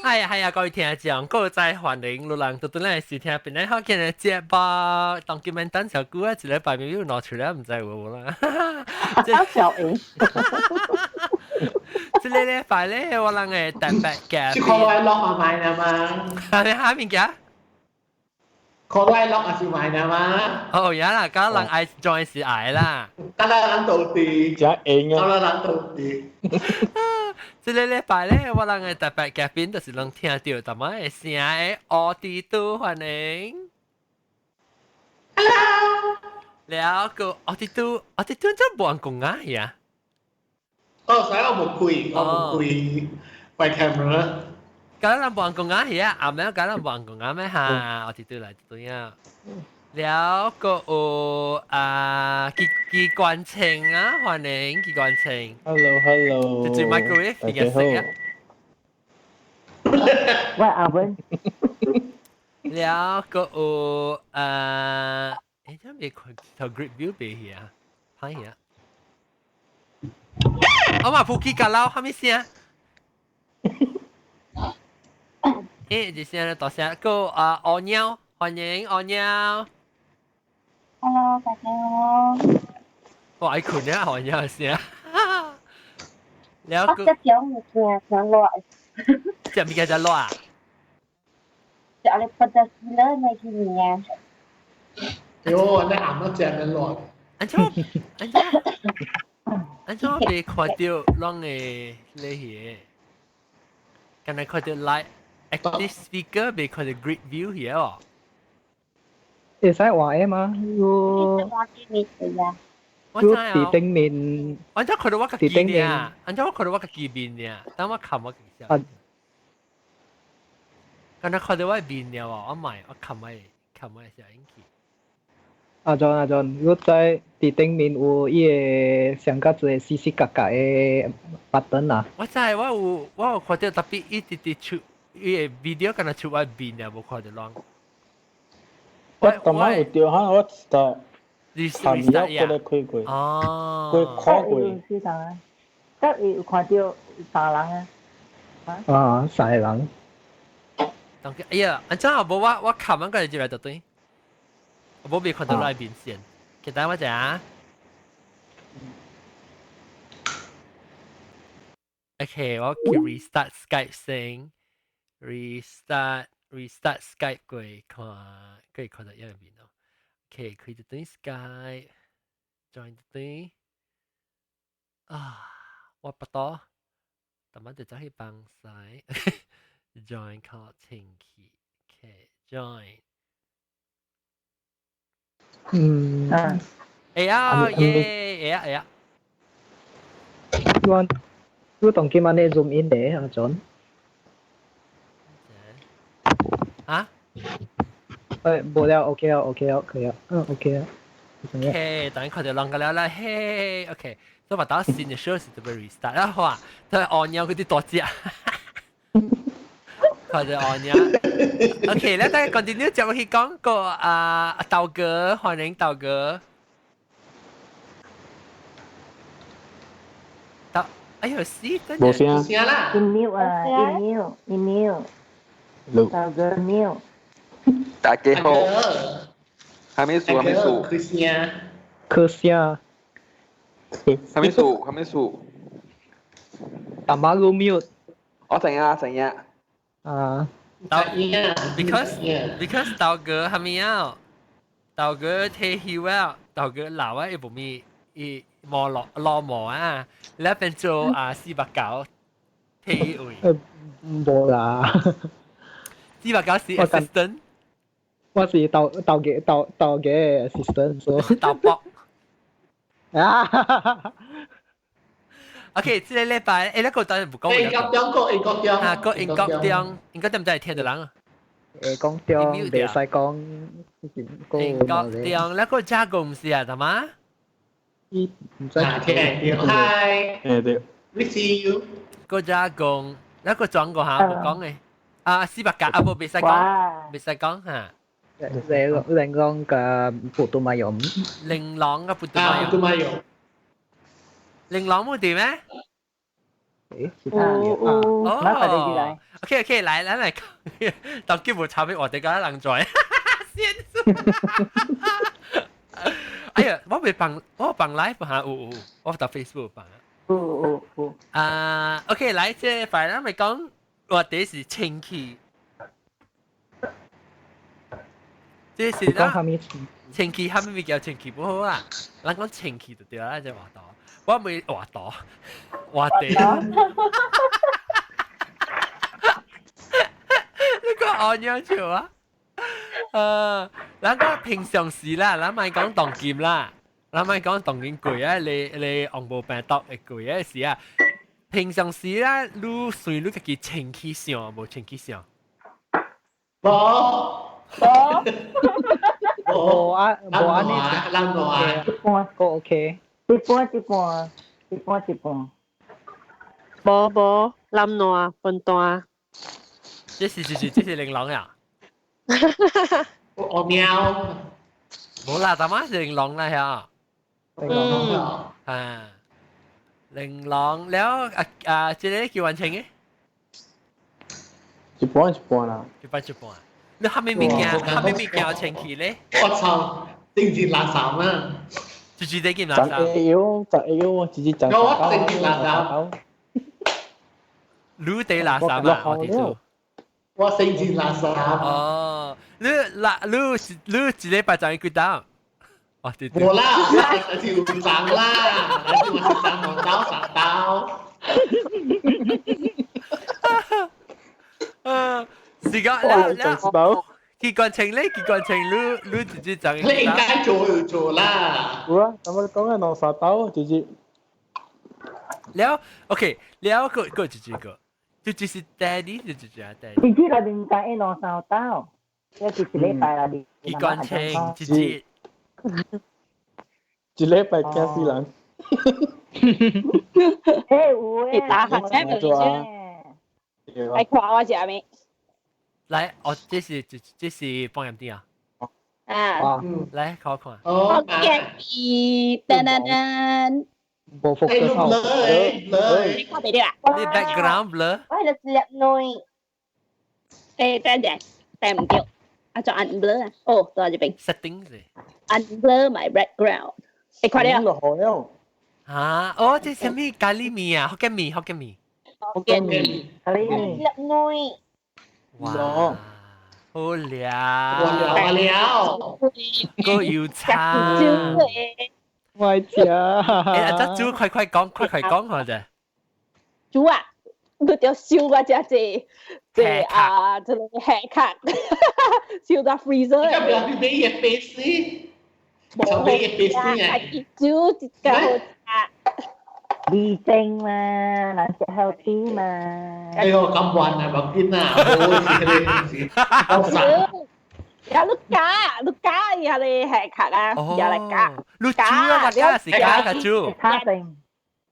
係啊係啊，各位聽眾，各位再歡迎路人到到來收聽本來好見的節目，當今日等小久啊，一禮拜未有拿出來，毋知有無啦。小英，這個禮拜咧，我人會特別嘅。是看我落啊買啦嘛？係咪下面嘅？看我落啊是買啦嘛？哦，呀啦，敢人愛 join 是愛啦。敢人到底，真硬啊！敢人到底。這個禮拜咧，我人嘅特別嘉賓就是能聽到淡仔的聲的奧迪都歡迎。 Hello。了個奧迪都，奧迪都真無人講啊呀。哦，所以我冇開，我冇開開 camera。敢人無人講啊呀，阿咩敢人無人講啊咩哈？奧迪都來對啊。了個有啊，機機關槍啊，歡迎機關槍。 Hello Hello。這最 microwave 大家好。喂，阿文。了個有啊，欸，這未看頭 grid view 未去啊？歹去啊！我嘛普吉甲老，啥物聲？欸，這聲大聲，個啊，烏鳥，歡迎烏鳥。 Hello，大家好。我愛睏啊，烏鳥聲。了我這種物件真熱。這物件真熱啊！就阿你不得死了那幾年。喲，那暗都正得熱。按怎按怎按怎未看到攏會咧去？敢若看到 live active speaker 未看到 grid view 去哦。會使換的嗎？我我知啊。佇頂面。按怎看到我家己呢？按怎我看到我家己面呢？等我看我幾下。敢若看到我面了哦，我買我撳我撳我小引擎。阿 John 阿 John，我知佇頂面有伊个上較濟四四角角的 button 啊。我知，我有看到，特別伊直直出伊个 video 敢若出我面啊，無看到攏。我當晚有掉哈，我知道。你下面我過來開過。哦。過看過。是啥啊？得伊有看到三人啊？啊，三個人。當哎呀，按怎無我我撳完過來入來就對。我無被看到內面先，其他我食。OK，我去 restart Skype 先，restart restart Skype 過看，過看到一面咯。OK，開一對 Skype，join 一對。啊，我不多，但係就走去幫晒 join call 清氣，OK，join。嗯。會啊耶，會啊會啊。我我當今晚呢 zoom in 咧，阿 John。啊？誒，無了，OK 啊，OK 啊，可以啊，嗯，OK 啊。 OK，等看到人個了啦，嘿，OK，所以話打新的時候是特別 restart 啦，哇，都係按鈕嗰啲多隻。看到按鈕。OK，咧，大家 continue 接落去講個啊，豆哥，歡迎豆哥。豆，哎呦，死真冇聲。聲啦。一秒啊，一秒，一秒。豆哥秒。大家好。還沒數，還沒數。開聲。開聲。還沒數，還沒數。大馬路 mute。我知影，知影。啊。 Because 豆哥係咪啊？豆哥退休啊，豆哥老啊，伊無咪伊無落落毛啊，你變做啊489退位。無啦。489是 assistant。我是豆豆嘅豆豆嘅 assistant 所。豆卜。啊。 OK，這個禮拜，欸，那個當然唔講。英國中國英國中。啊，個英國中，英國中唔知係聽到人啊。會講中，袂使講。英國中，那個加公司啊，係嘛？伊唔知。聽到，Hi。誒對。 We see you。個加工，那個轉過下冇講嘅。啊，400格啊，無袂使講，袂使講嚇。玲玲瓏嘅普渡馬勇。玲瓏嘅普渡馬勇。普渡馬勇。玲瓏冇掂咩？誒，是有有。哦，OK OK，來來來，當今無差別，我哋個人在。先。哎呀，我未放，我放 live 嚇，有有，我到 Facebook 放。有有有。啊，OK，來，這反正咪講，我哋是清氣。這是講啥物清氣，啥物物叫清氣不好啊？咱講清氣就對啦，這話多。我未話多，話地。你個按樣笑啊？咱講平常時啦，咱咪講當今啦，咱咪講當今貴啊，你你紅毛病毒會貴啊時啊。平常時啦，你算你家己清氣相無清氣相？無。無。無啊，無按呢，咱無啊，一般個 OK。一半一半，一半一半。無無，南爛分段。這是這是這是玲瓏呀？我喵。無啦，大媽是玲瓏啦嚇。嗯。啊，玲瓏了啊啊，這個叫完成嘅？一半一半啦。一半一半。你蝦米物件？蝦米物件有清氣咧？我操！正件垃圾啊！就是這件垃圾。十會曉，十會曉，直接十。我正件垃圾。你地垃圾啊？我哋做。我正件垃圾。哦，你垃你你一禮拜賺幾多？哦，對對。無啦，我是有賺啦，我是賺兩刀三刀。嗯，是個，了了。結棍情咧，結棍情，你你直接賺。你應該做就做啦。有啊，咁我講緊兩三刀，直接。了，OK，了個個直接個，就只是 daddy 就直接啊 daddy。直接內面講一兩三刀，一是一禮拜內面。結棍情，直接。一禮拜驚死人。欸有誒，打下車咪先。愛看我食未？來，哦，這是這這是放鹽啲啊！啊，來，看看。哦，建議，噔噔噔。無復嘅後，你看袂到啊？你 background blur。我係個粒女。欸，等陣，等唔對，啊，就按 blur 啊，哦，到這邊。 Setting 是。按 blur my background。你看到？落雨了。啊，哦，這啥物咖喱麵啊？福建麵，福建麵。福建麵。咖喱麵。粒女。哇！好了，我了，個油茶，我食。欸，阿隻豬快快講，快快講好啫。豬啊，佢就燒個只隻隻啊，這個黑卡，燒到 freezer。要不要去買一杯水？冇買一杯水啊！煮一個好食。味精嘛，人食 healthy 嘛。哎呦，咁暈啊，冇見啊，好似你好神。有你加，你加伊下你係卡啊，又嚟加。你煮啊，加是加個煮。炒定。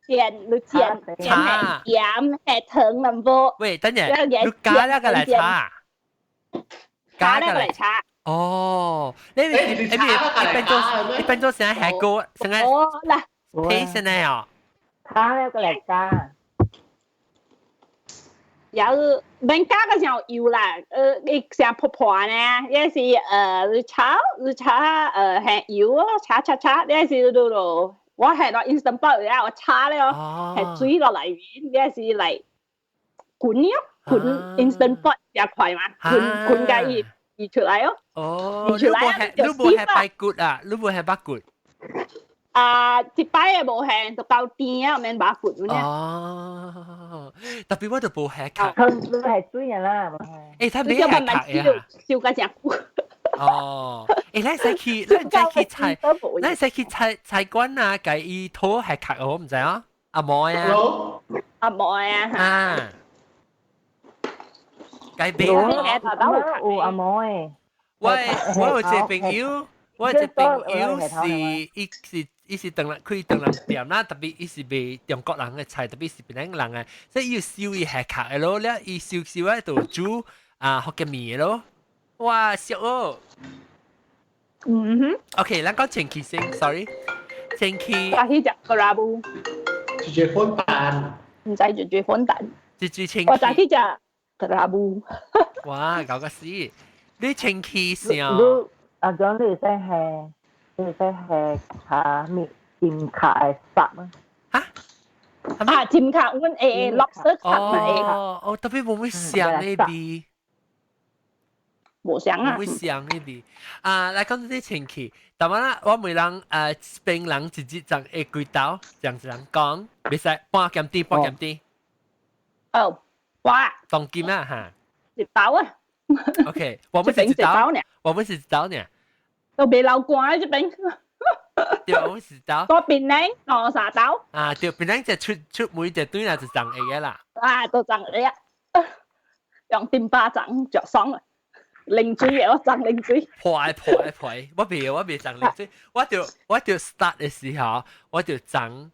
煎，你煎，煎係鹽係糖咁多。喂，等陣，你加那個來炒。加那個來炒。哦，你你你你變做你變做成下鍋，成個嗱， taste 呢哦。炒了個來加。有免加個時候油啦，你成破破呢，也是你炒你炒係油哦，炒炒炒，也是都都，我係攞 instant pot 啊，我炒了，係水落嚟面，也是嚟滾咯，滾 instant pot 也快嘛，滾滾個伊伊出來哦。哦，你無係你無係排骨啊，你無係白骨。啊，一擺也無限，就夠甜啊，免把骨咁樣。哦，特別我就無下卡。湯都係水嘅啦。欸，他沒下卡呀。燒個只骨。哦，欸，咱使去，咱使去菜，咱使去菜菜館啊，共伊討下卡我毋知啊，阿妹啊。阿妹啊。啊。該買。有阿妹。我我有一個朋友，我有一個朋友是伊是。伊是唐人開唐人店啦，特別伊是賣中國人的菜，特別是檳城人的，所以伊有收伊下卡的咯，了伊收收啊就煮啊福建麵的咯，哇俗哦！嗯哼。 OK，咱講前期先，sorry，前期。啊，彼隻個拉布。直接粉飯。毋知就最粉蛋。這最清我早起食 kerabu。哇，搞個死！你清氣聲。你阿講你會使係，你會使係卡面尖卡的沙啊？嚇？啊，尖卡，阮會 lobster 卡咪會。哦哦，特別無會香呢味。無香啊！無會香呢味。啊，來講這清氣，但係啦，我每人冰人一日就會幾刀，這樣子人講，袂使半鹹甜，半鹹甜。哦，哇！當金啊嚇！一包啊！ OK，我們是一刀，我們是一刀呢。都袂流汗這邊。對，我們是一刀。我檳榔兩三刀。啊，對，檳榔就出出每隻對啦就長會嘅啦。啊，都長會啊！用丁巴掌就爽啦，冷水嘅我長冷水。破破破，我未長冷水，我就 start 的時候，我就長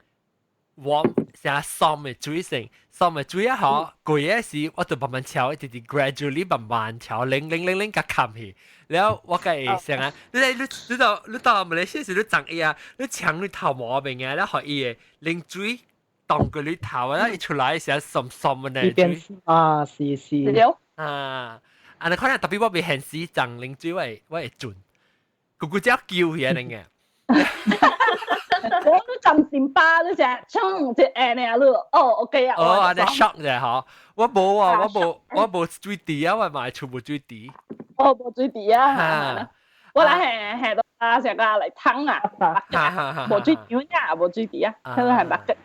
我成爽的水先，爽的水啊好，過嘅時我就慢慢調，直直 gradually 慢慢調，冷冷冷冷甲冚去。然後我計會想啊，你你你到你到馬來西亞時你長伊啊，你搶你頭毛邊啊，然後伊會冷水當過你頭啊，一出來時爽爽的呢。變啊，是是。啊，啊你可能特別我未現時長冷水，我會準，個個只叫起來嘅。我都浸電巴都成衝一下呢，你哦 OK 啊。哦，按呢 shock 者嗬，我無啊，我無水滴啊，我嘛全部水滴。我無水滴啊！我來係係到啊，成個嚟湯啊，無水滴啊，無水滴啊，佢係白嘅。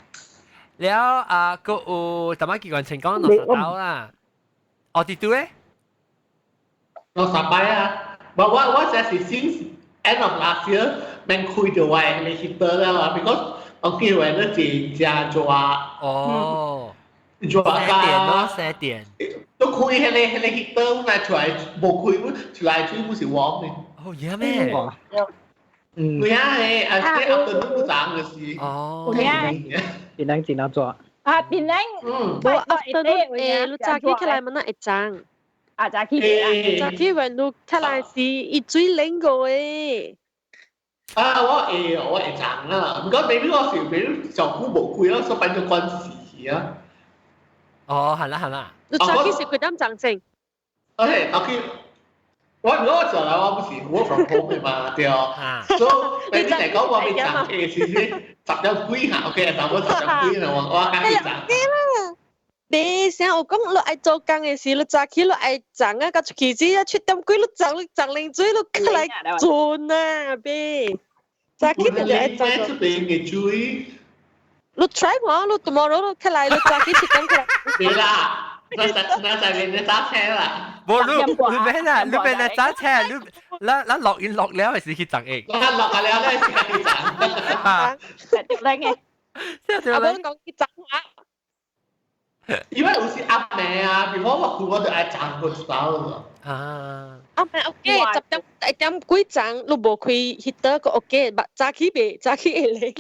了啊，個有淡仔機關槍講兩三刀啦，哦，啲對咧？兩三擺啊！我這是 since end of last year 免開就我的 heater 了啊，because 我叫話你真正熱。哦。熱到咯，三點。都開彼個 heater，我出來無開，出來水不是 warm 的。哦，有咩？嗯。對啊，誒，啊，這 afternoon 不漲就是。哦。有啊。檳榔真熱。啊，檳榔。嗯。無 afternoon 誒，你早起起來嘛，那會漲。啊，早起早起when 你起來時，伊水冷過誒。啊，我會漲啦，毋過 maybe 我是 maybe 上久無開咯，所以變做關事啊。哦，係啦係啦。你早起是幾點鐘先？OK，早起。我上來我不是 work from home 的嘛，對。所以你嚟講我未漲嘅時10點幾下，OK，差不多10點幾啦，我開始漲。你成我講你愛做工的時，你早起你愛漲啊，到出去時啊7點幾你漲你漲冷水你起來轉啊，別。早起就愛漲。出邊嘅水。你 try 嘛？你 tomorrow 你起來，你早起7點起來。對啦，那在邊你揸車啦。無你你咩啦？你咩啦？揸車，你咱落雨落了還是去漲嘅？咱落了咧是去漲。啊，靚嘅。阿無講去漲啊。因為有時暗暝啊，比如我困我就愛漲個一包咯。啊。暗暝 OK，10點1點幾漲，你無開 heater 個 OK，早起袂，早起會冷。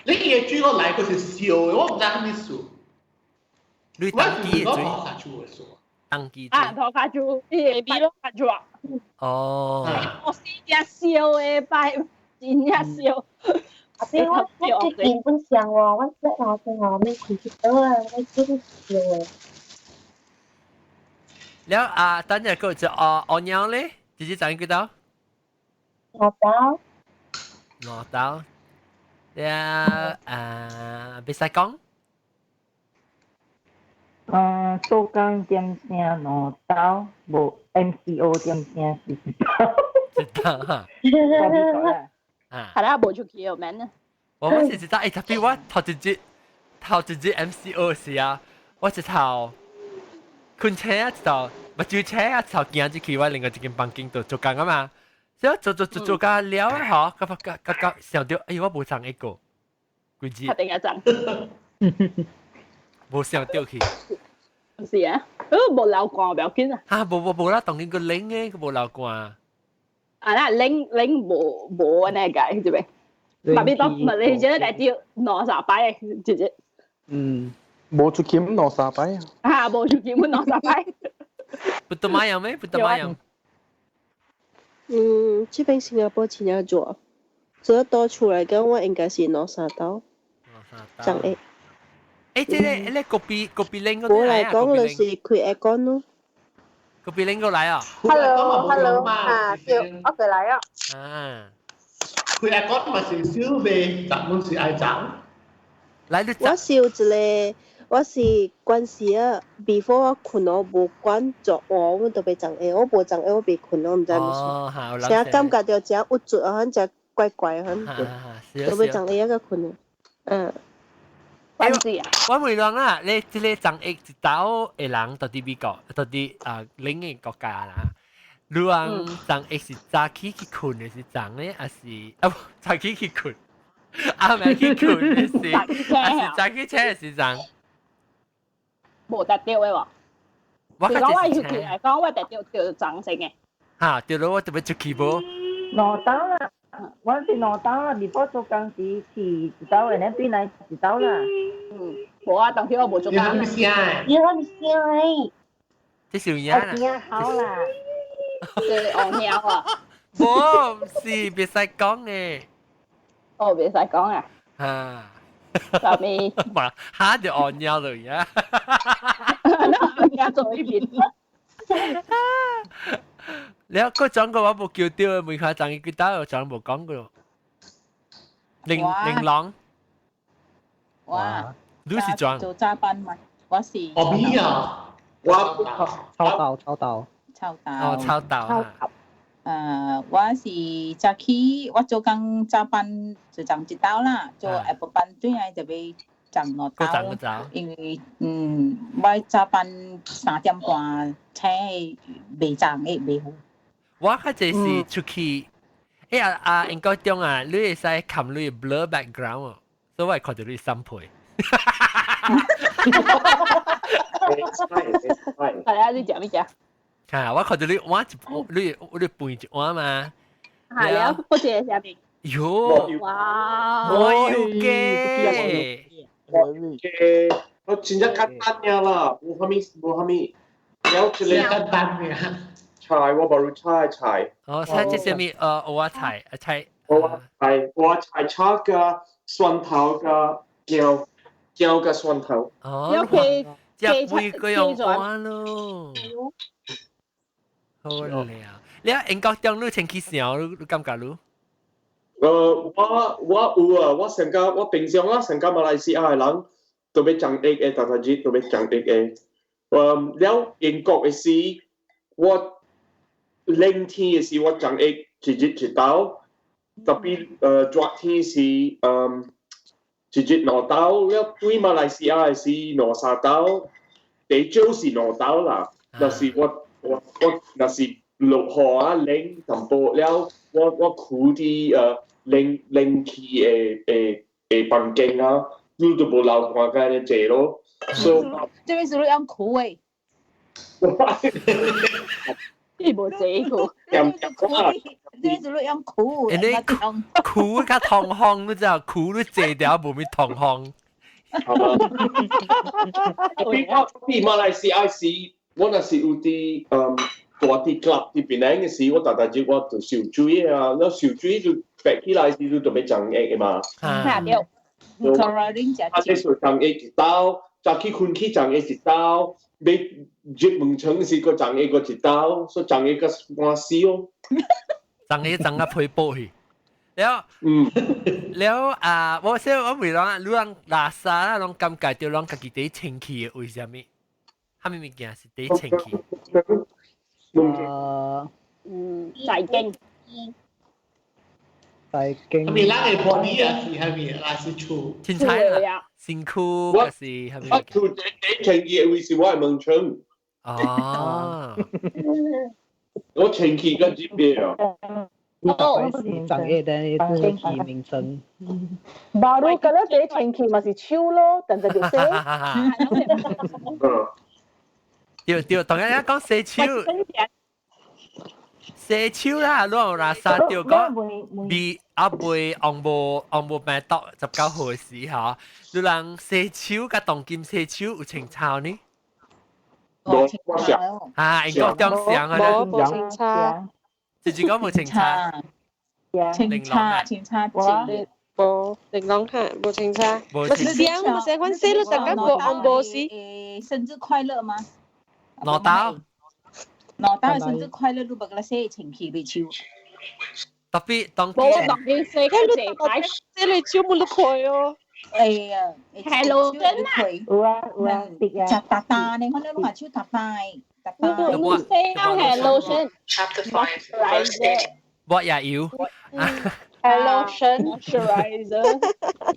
你嘅水我來個是燒的，我毋知啥物事。你當機的水。當機。啊，塗跤樹，伊會咯，跤樹。哦。我是只燒的擺，真正燒。啊，對，我最近本上哦，我這兩天哦，免開 heater 啊，我這個燒的。了啊，等陣個就哦，按樣咧，直接賺幾多？兩刀。兩刀。了啊，別使講。嗯，做工點聲兩刀，無 MCO 點聲是一刀。一刀哈。啊。係啦，無出去又免啊。我們是一刀，特別我頭一日 MCO 時啊，我一頭困車啊，一頭目睭車啊，一頭行入去我另外一間房間度做工啊嘛。所以做做做做甲了啊，嗬，甲甲甲甲想到，哎，我無送一個，規日。一定要送。無想到去。是啊，無流汗不要緊啊。啊，無無無啦，當然個冷嘅，佢無流汗。啊啦，冷冷無無按呢個，這邊。特別當唔係你這個代志兩三擺，直接。嗯，無出去兩三擺。啊，無出去兩三擺。不得買樣咩？不得買樣。嗯，這邊新加坡真正熱，做多出來講，我應該是兩三刀。兩三刀。欸，這個你 copy copy link 嗰我來講就是開 aircon 咯。 copy link 過來啊。 Hello，Hello，啊，對，我過來啊。啊。開 aircon 嘛是燒袂，雜滿是愛漲。來，你我是有一個，我是關時啊，before 我困我無管做我，我都袂長下，我無長下我袂困，我毋知哦，好，成日感覺到真鬱卒啊，反正怪怪很，都袂長下個困啊，嗯。我問人啦，你這個長疫一走的人到佇美國，到佇啊另一個國家啦。你人長疫是早起去睏的是長的，還是啊無早起去睏？啊暝去睏的是，還是早起醒的是長？無特掉的喎。我講我要去來講，我特掉掉長性嘅。嚇，掉了我特別出去無？兩刀啦，我是兩刀啦，before 做工時是一刀的，你對來一刀啦。嗯，無啊，當時我無做工。你係咪聲？你係咪聲？這是有影啦。聲好啦。這戇貓啊！無，是袂使講的。哦，袂使講啊。嚇。啥物？嘛，嚇就戇貓了呀。那做一邊。你個講過我無叫到，每下講佢打，我講無講過。玲玲瑯。哇！你是裝？做早班嘛？我是。我邊啊？我抄豆抄豆。抄豆。哦，抄豆啊。我是早起，我做工早班就撞一刀啦，做下晡班轉來就欲撞兩刀，因為我早班3點半醒，袂撞會袂好。我較濟是出去，欸啊啊，英國中啊，你會使冚你 blur background 哦，所以我會看到你三倍。係啊，你食咩食？嚇！我看到你碗一你你飯一碗嘛。係了，不謝下面。喲！哇！我有嘅。我嘅，我真正簡單爾啦，無蝦米無蝦米，了一個簡單爾。菜我無菜菜。哦，菜這啥物？蚵仔菜，菜。蚵仔菜，蚵仔菜炒加蒜頭加薑，薑加蒜頭。哦。有佢。食幾個用碗咯。好了，你啊英國中你清氣啥？你感覺你？我有啊，我上個我平常啊，上個馬來西亞的人都欲長疫的，逐逐日都欲長疫的。了英國的時，我冷天的時我長疫一日一刀，特別熱天是一日兩刀，了對馬來西亞的時兩三刀，最少是兩刀啦。若是我。我若是落雨啊冷淡薄了，我跍佇冷冷氣的的房間啊，你就無流汗甲按呢濟咯。所以這邊是你用跍的。你無坐過。這邊是你用跍。欸，你跍較通風，你知道？跍你坐掉無咪通風。比馬來西亞時。我若是有佇大佇 club 佇檳城的時，我逐逐日我就受水啊，了受水就白起來時，就就欲長疫的嘛。嚇對。啊，這是長疫一刀，早起睏去長疫一刀，欲入門床時閣長疫閣一刀，所以長疫閣半死哦。長疫長甲皮薄去。了，了啊！我說我問人，你人垃圾啦，攏感覺著攏家己佇清氣的，為啥物？啥物物件是佇清氣？財經。財經。咪咱的 body 啊，是啥物？還是厝？凊彩啦，身軀還是啥物？我厝佇清氣的位是我的門窗。哦。我清氣甲入邊啊。哦，長嘢等清氣名稱。無你覺得這清氣嘛是手咯，但係就洗。對對，同樣講洗手，洗手啦，你有垃圾對講，未啊未紅無紅無病毒19號的時候，你人洗手佮當今洗手有清臭呢？無我想啊，英國中上啊，無清臭，就是講無清臭，清臭清臭。無，你講下，無清楚。無是聲，無聲，阮細路大家無按無是。誒，生日快樂嗎？攞刀。攞刀生日快樂，你無個洗清氣你手。特別當無我當見洗較濟擺，洗你手冇得開哦。哎呀，係路真啊！有啊有啊，滴啊。食大大呢，我咧攏嘛手大大，大大。你洗啊係 lotion。我也有。係 lotion moisturizer。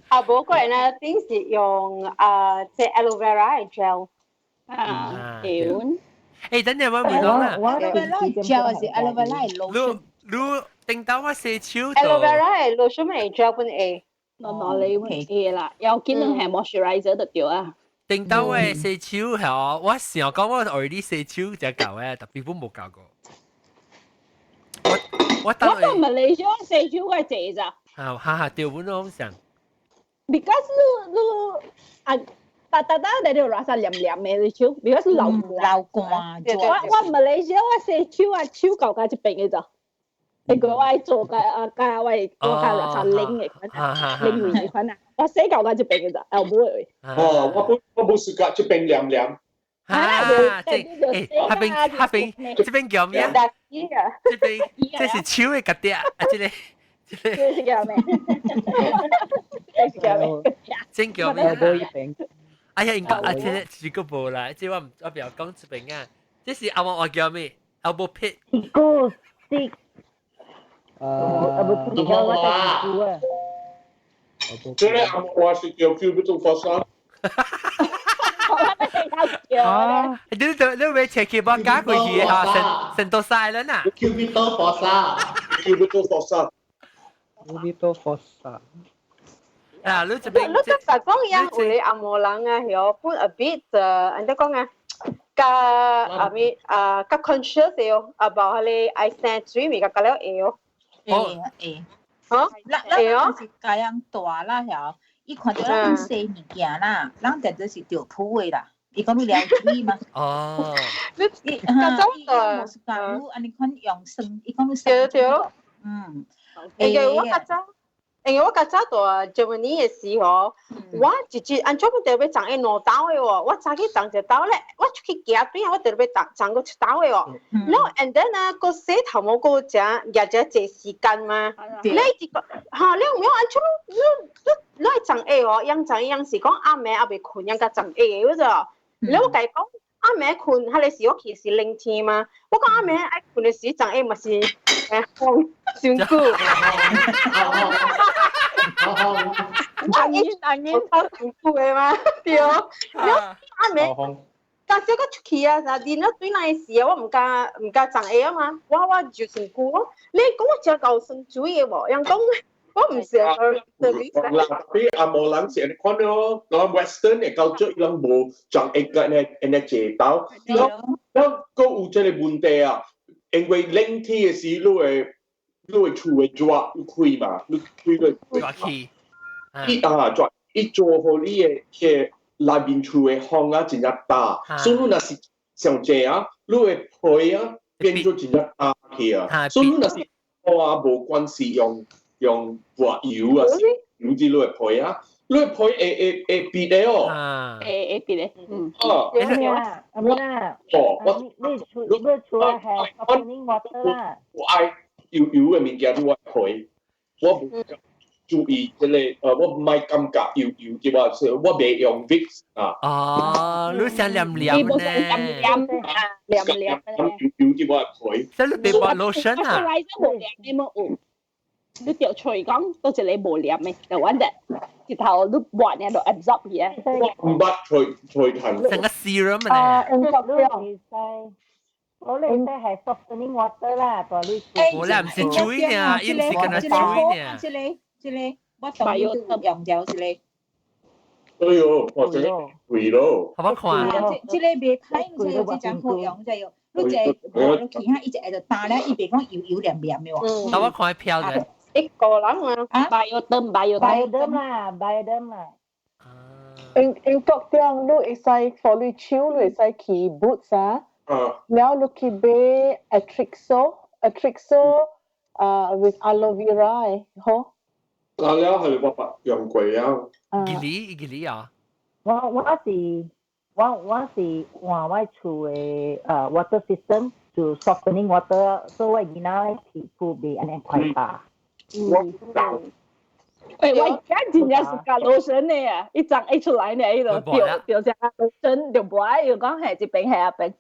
啊，無過呢，頂是用啊，即 aloe vera 嘅 gel。啊，對。誒，等陣我問講啦。 aloe vera gel 還是 aloe vera lotion？你你頂到我洗手 aloe vera 嘅 lotion 咪 gel 本會。攞攞你會會啦，要見能係 moisturizer 就對啊。頂到我洗手係我想講我 already 洗手就夠嘅，特別本冇教過。我我到馬來西亞洗手我濟咋。啊哈哈，對本攏想。 Because 你你啊，大大大你就 rasa 黏黏的你手，because 流流汗。我馬來西亞我洗手啊，手舊家一邊嘅咋。你個我愛做個啊，加我我加 rasa 冷嘅款啊，冷嘅款啊，我洗舊家一邊嘅咋，後尾。哦，我冇試過這邊黏黏。啊，這誒，那邊那邊這邊叫咩？這邊這是手的格啲啊，這個。這是叫咩？這是叫咩？真叫咩？哎呀，應該啊，這個這個無啦，這我唔我不要講這邊啊，這是阿我叫咩？Elbow pit。個 stick。啊，唔好啊！這個阿我是叫 cubital fossa。啊！你你你未切去幫加過去嚇，成成到晒啦嗱。 Cubital fossa。 Cubital fossa。 Cubital fossa。啊！你這邊你這講樣有咧阿摩人啊，曉本 a bit 按怎講啊？較阿咪啊，較 conscious 哦，about 彼個愛生水物較較了會哦。會會。嚇？咱咱是家樣大啦，曉，伊看到咱洗物件啦，咱定做是著鋪的啦。伊講你了水嘛？哦。你伊較早無是講你按呢款用酸，伊講你對對。嗯。因為我較早。因為我較早蹛 Germany 的時候，我直接按怎要特別長一兩兜的喎，我早起長一兜咧，我出去行對啊，我特別長長過一兜的喎。然後 and then 啊，個洗頭毛個食也食濟時間嘛。你一個嚇，你唔用按怎你你你長下哦，養長養是講暗暝猶未睏，養較長下的，我就，你我共伊講暗暝睏，彼個時我去是冷天嘛，我講暗暝愛睏的時長下嘛是誒風傷久。阿英阿英頭辛苦的嘛，對。了暗暝，但是我出去啊，啥練了對來時啊，我毋敢毋敢長下啊嘛，我我就身軀我，你講我食夠酸水的無？人講我毋是啦，特別阿無人是按呢款咯，講 Western 的culture 伊攏無長下個按呢按呢濟包，了了閣有這個問題啊，因為冷天的時，你會厝會熱，你開嘛，你開個熱氣，伊啊熱，伊做予你的彼個內面厝的風啊真正焦，所以你若是上濟啊，你的皮啊變做真正焦去啊，所以你若是我啊無關係用用抹油啊，油之類的皮啊，你的皮會會會癟的哦，會會癟的，嗯。哦，啊，阿妹啊，哦，我你厝你厝係 softening water 啦。我愛油油的物件，你愛皮，我無注意這個，我毋愛感覺油油的話，所以我袂用 Vicks 啊。哦，你想黏黏呢？黏黏黏黏油油的我皮。這你別抹 lotion 啊？無黏的麼有？你著喙講，都一個無黏的，就阮隻一頭你抹呢就 absorb 去啊。我毋捌喙喙痕。成個 serum 啊，呢？你我你使係 softening water 啦，大你。無啦，毋是水呢，伊毋是敢若水呢。這個這個，我當然用掉這個。哎喲，我真貴咯。好看。這這個袂歹，唔知這真好用，就係你這抹落去哈，伊就會就焦了，伊袂講油油黏黏的喎。等我看票的。一個人啊。 Bioderm Bioderm 啦，Bioderm 啦。英英國中你會使 for 你手，你會使去 Boots 啊。了你去買 Atrixo，Atrixo 啊 with aloe vera 的，好。啊了係我捌用過了。吉利吉利啊！我是換我厝的water system 就 softening water，所以我囡仔皮膚袂按呢快飽。我欸，我而家真正是加 lotion 的啊，一張一出來呢，伊就掉掉只 lotion 就無愛，又講係這邊係那邊。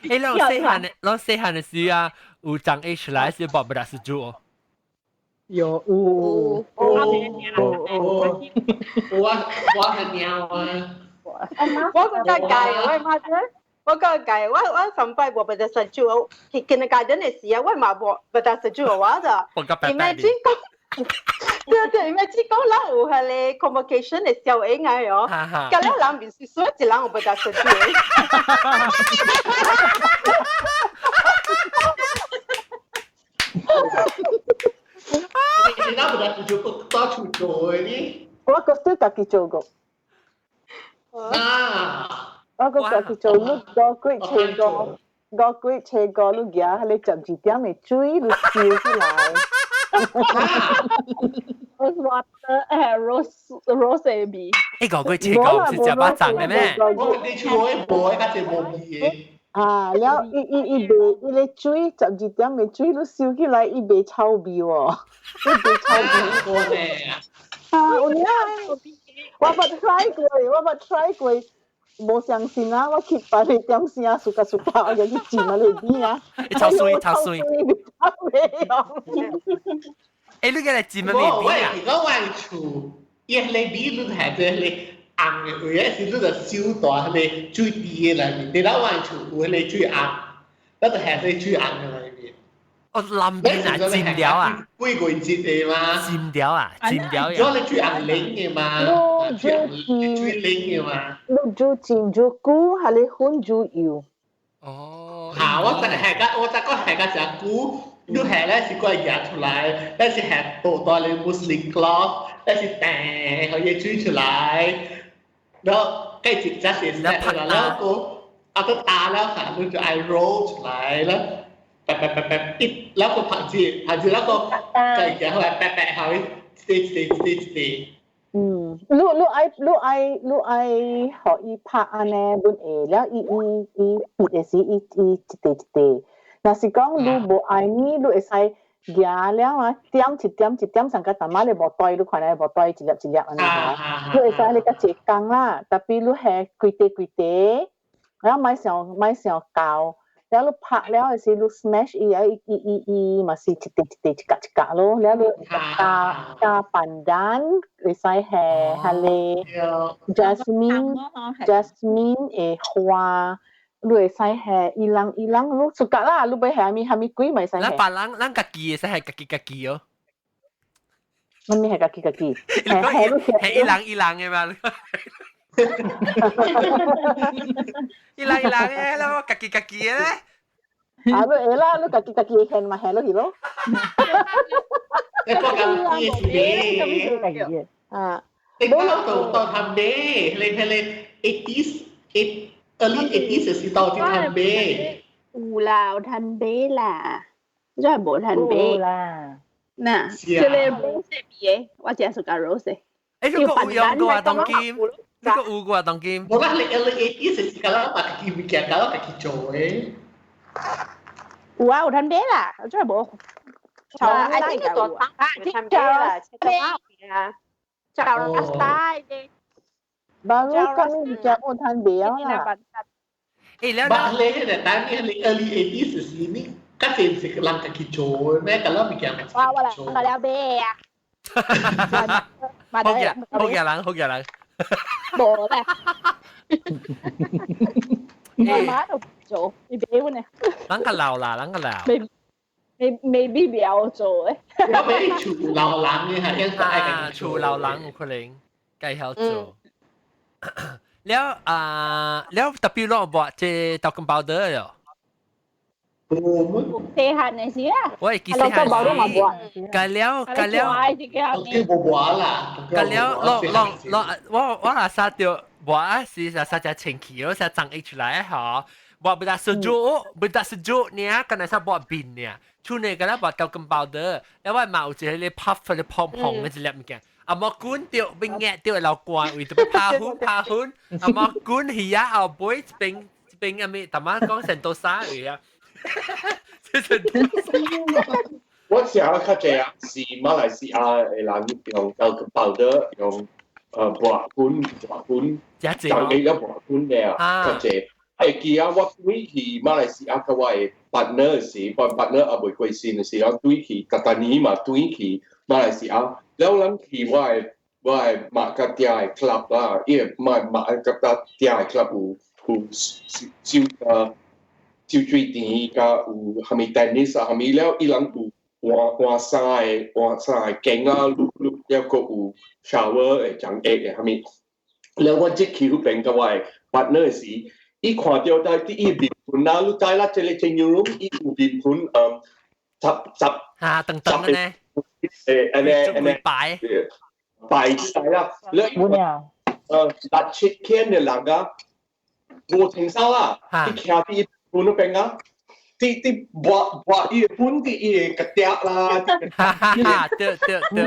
欸，咱細漢的時啊，有長 H 來是無不達是煮。有有有我係貓啊！我個計我媽啫，我個計我上擺無不達是煮，去 kindergarten 的時啊，我嘛無不達是煮我就。Imagine 講，對對，imagine 講咱有彼个 convocation 的小嬰仔哦，佮了人面是說一人有不達是煮。你那不得就到處做的呢？我個都家己做過。啊！我個家己做，你五月初五，五月初五，你舉彼個12點的水，你燒起來。 Rose water，rose rose 的味。欸，五月初五是食肉粽的咩？我你厝的無，較濟無味的。啊，了，伊伊伊袂，伊个水12點的水，你燒起來，伊袂臭味喎，伊袂臭味。啊，有影，我捌 try 過，我捌 try 過，無相信啊！我去別个點聲，暑假暑假，我就去浸啊個味啊。臭水臭水。欸，你個來浸啊咩味啊？我我厝，伊個味你係這個紅的位，是你就燒大彼个水滴的內面，你老我厝有彼个水紅，咱就下這水紅的內面。哦，南邊啊，浸掉啊，幾個節的嘛？浸掉啊，浸掉呀。咗你水紅冷的嘛？水冷的嘛？你煮浸煮久，還是粉煮油？哦。嚇！我就下個，我就講下個食久，你下咧是過夾出來，但是下倒大你 muslin cloth，但是掟可以水出來。然後繼續則是然後個啊都打了嚇，你就愛 roll 出來了。白白白白一，然後個拍子拍子，那個再夾後來白白後，一一一一。嗯，你愛予伊拍按呢，阮會了，伊伊伊伊的時，伊伊一塊一塊。若是講你無愛呢，你會使夾了啊，點一點一點上個淡仔咧無袋，你看咧無袋一粒一粒按呢嚇。你會使你較濟工啦，特別你下規塊規塊，然後莫想莫想厚。了你拍了的時，你 smash 伊啊，伊伊伊伊嘛是一塊一塊一格一格咯。了你加加 pandan，會使下彼个 jasmine jasmine 的花，你會使下 ylang ylang，你 suka 啦，你欲下啥物啥物鬼嘛會使下。咱別人咱家己會使下家己家己哦。啥物係家己家己？下下 ylang ylang 的嘛。ylang ylang 的，咱家己家己的咧。啊，你會啦，你家己家己下嘛下落去咯。你講家己是咩？啊，你講到到談咩？你係你 80s early 80s 是到啲談咩？有啦，有談咩啦？真係無談咩啦。嗱，這個 rose 味的，我真 suka rose。欸，你個有用過啊，當今？你個有過啊，當今？無啦，你 early 80s 是講家己物件，講家己做的。有啊，有談咩啦？真係無。啊，這個大啊，談咩啦？啊，叫 style 的。 baru kami bicara谈咩啦？欸，了了。你迄個當年你 early 80s 時，你較濟是人家己做的咩？講物件嘛。我我來我了買啊。好嘅，好嘅人，好嘅人。無啦。我媽都做，你別問咧。咱較老啦，咱較老。未未必了做誒。我俾厝老人嘅係應該啊，厝老人有可能計曉做。了啊，了特別攞無這豆干包得了。細漢的時啊，我會記細漢時，該了該了，該了，落落落，我我若殺著，我是殺只清氣，我殺長溢出來吼，抹 bedak sejuk, bedak sejuk 呢，敢若使抹面呢，厝內敢若抹 talcum powder，了我嘛有一個 puff 嘅蓬蓬嘅一粒物件。啊莫滾著，變壓著流汗，為著欲拍粉拍粉，啊莫滾魚仔後尾一邊一邊阿咪，淡仔講成多沙位啊，這是。我食較濟啊，是馬來西亞的人用 talcum powder 用抹粉抹粉，就給了抹粉了，較濟。會記啊，我對去馬來西亞佮我的 partner 時，我 partner 猶未過身的時候，對去逐逐年嘛對去馬來西亞，了咱去我的馬甲嗲的 club 啦，伊個馬馬甲嗲的 club 有有酒酒水甜，佮有蝦米 tennis 啊，蝦米了，伊人有換換衫的換衫的間啊，攏了閣有 shower 會講下的蝦米。了我這去彼邊佮我的 partner 時，伊看著在佇伊面盤啊，你知啦，這個 changing room 伊有面盤，十十啊，等等呢，按呢按呢擺擺出來啦，了六七千的人啊，無穿衫啦，伊徛佇伊盤彼邊啊，佇佇抹抹伊的粉佇伊的腳底啦，哈哈哈，對對對，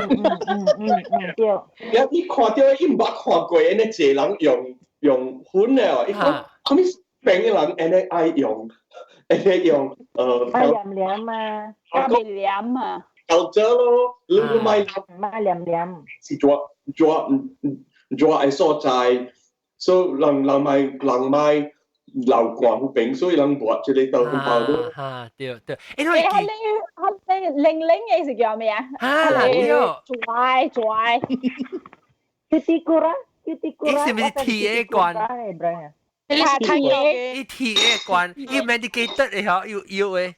對。了伊看著伊毋捌看過按呢濟人用用粉的哦，伊講啥物邊的人按呢愛用，按呢用愛黏黏啊，愛黏啊，夠咗咯，你你莫莫黏黏，是熱熱熱的所在，所以人人莫人莫流汗彼邊，所以人抹這個豆腐包咯。哈，對對，因為佢佢零零嘅是叫咩啊？啊，對，拽拽，Cuticura Cuticura，伊是毋是鐵的罐？伊鐵的罐，伊 medicated 的嗬，有藥的。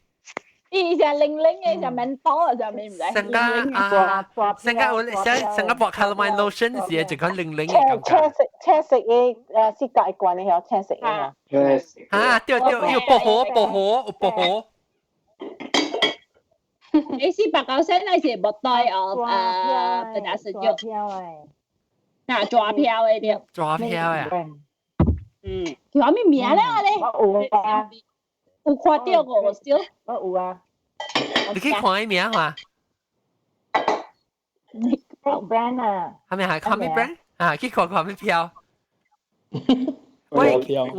伊是零零嘅，就免多就免唔使。成個啊，成個我成成個抹 calamine lotion 時就講零零嘅感覺。青色青色嘅是隔一罐的曉青色的啊。青色。啊，對對，有薄荷薄荷有薄荷。你是白狗聲，你是莫袋哦，本來是叫。啊，抓票的對。抓票啊。嗯，叫啥物名咧？我有啊。有看著過少？我有啊。你去看伊名嘛？brand 啊。係咪係看咩 brand？啊，去看看咩票？我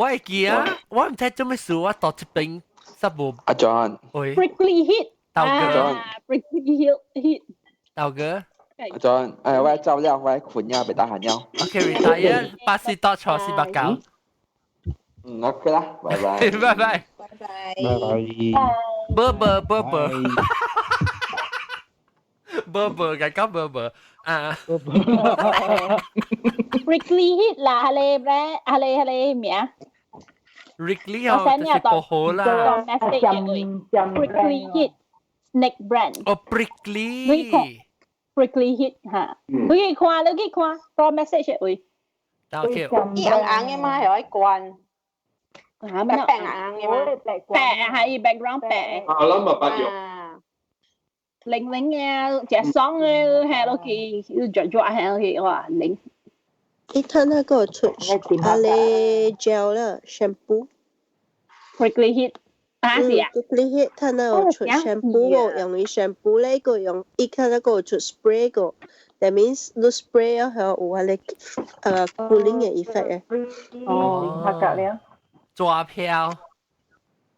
會記啊，我毋知做咩事，我到這邊實無。阿 John。喂。 Prickly Heat。豆哥。 Prickly Heat Heat。豆哥。阿 John，我走了，我睏了，袂得閒了。 OK，retire，84到錯489。嗯，OK 啦，拜拜。拜拜。拜拜。拜拜。啵啵啵啵。啵啵，該講啵啵啊。 Prickly Heat 啦，係你咩？係你係你名？Prickly 哦，就是薄荷啦。 Prickly Heat Snake Brand。哦，Prickly。 Prickly Heat 嚇，你去看，你去看，多 message 會。 OK。伊紅紅的嘛，係愛關。嚇咩？白紅的嘛。白係 background 白。啊，咱嘛捌用。零零嘅，食爽嘅，係落去，著著係落去，哇零。你睇那個出阿咧 gel 啦，shampoo。 Prickly Heat 啊是啊。 Prickly Heat，佢那有出 shampoo 喎，用伊 shampoo 咧個用，伊睇那個出 spray 個，that means 你 spray 咗後有阿咧cooling 嘅 effect 嘅。哦，拍格了。抓票。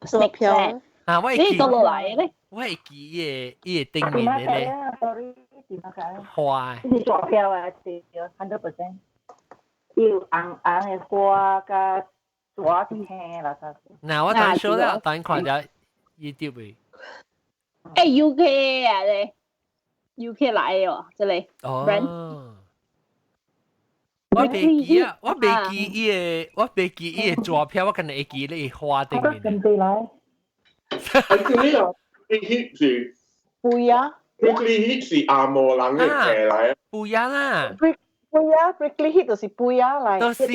抓票。啊，我會記。你倒落來咧。我會記伊個伊個頂面的咧。花。是抓票啊，對，100%。有紅紅的花佮抓青啦啥。嗱，我等說了，等看下 YouTube 的。UK 啊咧，UK 來的哦，這個。哦。我袂記啊，我袂記伊個，我袂記伊個紙票，我敢若會記咧花頂面。跟對來。啊，這個 Prickly Heat 是。不啊。 Prickly Heat 是紅毛人的起來。不啊啦。杯啊，Prickly Heat 就是杯啊來。就是，就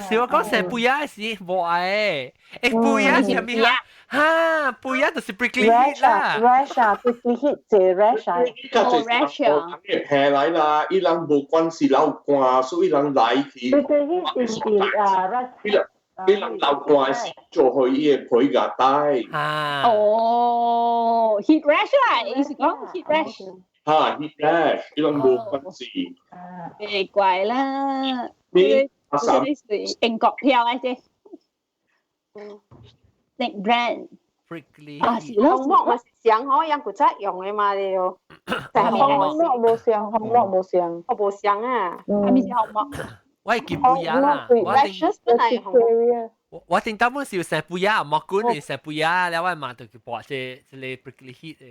是我講成杯啊是無愛的，欸杯啊是啥物啊？哈，杯啊就是 Prickly Heat 啦。 Rash 啊，Prickly Heat 這 rash 啊。哦，rash 啊。起來啦，伊人無關係流汗，所以人來去。 Prickly Heat 是啊 rash。你人流汗是做去伊個皮夾帶。啊。哦，heat rash 啦，意思講 heat rash。嚇，heat rash，伊攏無關係。奇怪啦，你阿三是英國票啊，這。Snake brand。 Prickly。啊，是咯，紅木嘛是上好，用古早用的嘛對。紅木無上，紅木無上。我無上啊。係咪是紅木？我會記不呀啦，我定我定當本是有成杯啊，莫管你成杯啊，了我嘛就去播這個 prickly heat 的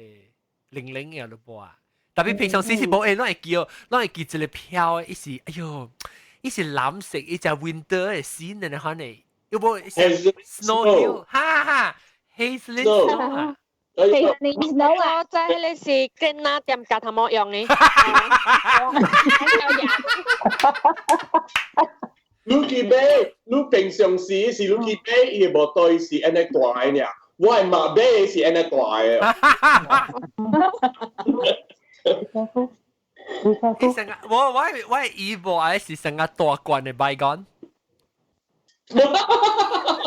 零零嘅都播啊。特別平常時是無會，攏會記哦，攏會記一個飄，伊是哎喲，伊是藍色，伊只 winter 的線的款的，又無 snow hill，哈哈，hazelnut snow 啊。 Hazelnut snow 啊，我知迄個是跟那店家頭毛用的。你去買，你平常時是你去買，伊個無對是按呢大的爾，我的媽買的是按呢大的。伊成個我伊無愛是成個大罐的 Baygon。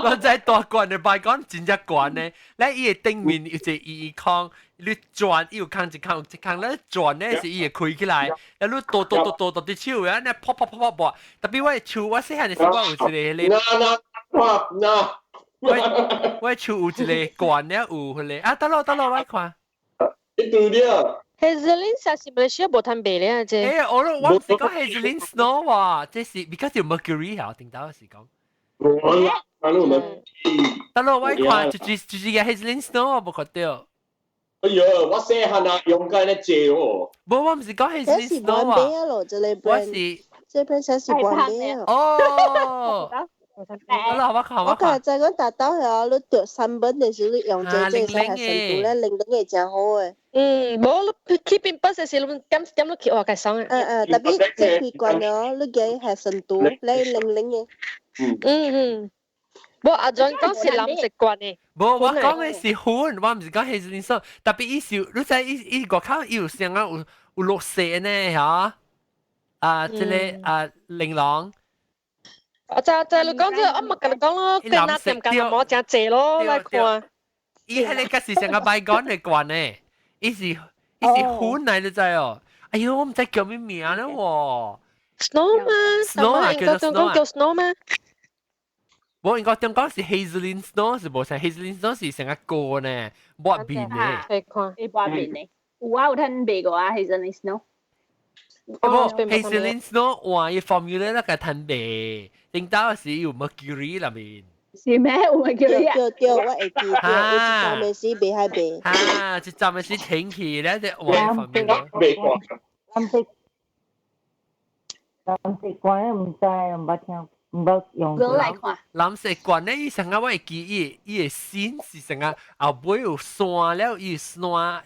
我知大罐的 Baygon 真正懸呢，咧伊的頂面有一個伊孔，你轉伊有空一空一空，咧轉咧是伊會開起來，啊你倒倒倒倒倒佇手啊，咧噗噗噗噗噗，特別我的手，我細漢的時我有一個彼個，我手有一個罐咧，有彼個啊，得咯得咯，我看。你對了。 Hazelin 是馬來西亞無通賣咧，這。欸，我毋是講 Hazelin Snow 喎，這是 because 有 mercury 嚇，頂頭是講。無啦，得咯，我看就是個 Hazelin Snow 我無看到。哎喲，我細漢啊，用緊咧借哦。無，我毋是講 Hazelin Snow 啊。我是。這邊寫是關咩啊？哦。得啦，我看我看。我知講達到係你著三本的時，你用這使係成度咧，零零會誠好的。嗯，無你去邊筆的時，你點點落去學個爽啊。嗯嗯，特別這開關哦，你加係成度咧零零的。嗯嗯。無阿 John 講是藍色罐的。無，我講的是粉，我毋是講係零色。特別伊是，你知伊伊外口伊有啥啊？有綠色呢，嚇？啊，這個啊，玲瓏。我知知你講這，我咪跟你講咯，跟那店家冇誠濟咯，來看。伊彼個是成個 Baygon 的罐呢，伊是粉來，你知哦？哎喲，我毋知叫咩名咧喎。 Snow 嗎？Snow 啊，叫做 Snow 啊。叫 Snow 嗎？無應該點講是 Hazelin Snow 是無像 Hazelin Snow 是成個膏呢，抹面的。係看，你抹面的，有啊，有通賣過啊，Hazelin Snow。無 Hazelin Snow 換伊 formula 那個通賣，頂到是有 mercury 內面。是咩？有 mercury 啊？對對，我會記得，有一站的時袂海賣。啊，一站的時停去咧，就換 formula。賣過。藍色藍色罐毋知，毋捌聽。毋捌用。來看。藍色罐咧，伊成個我會記伊伊的線是成個後尾有山了，伊山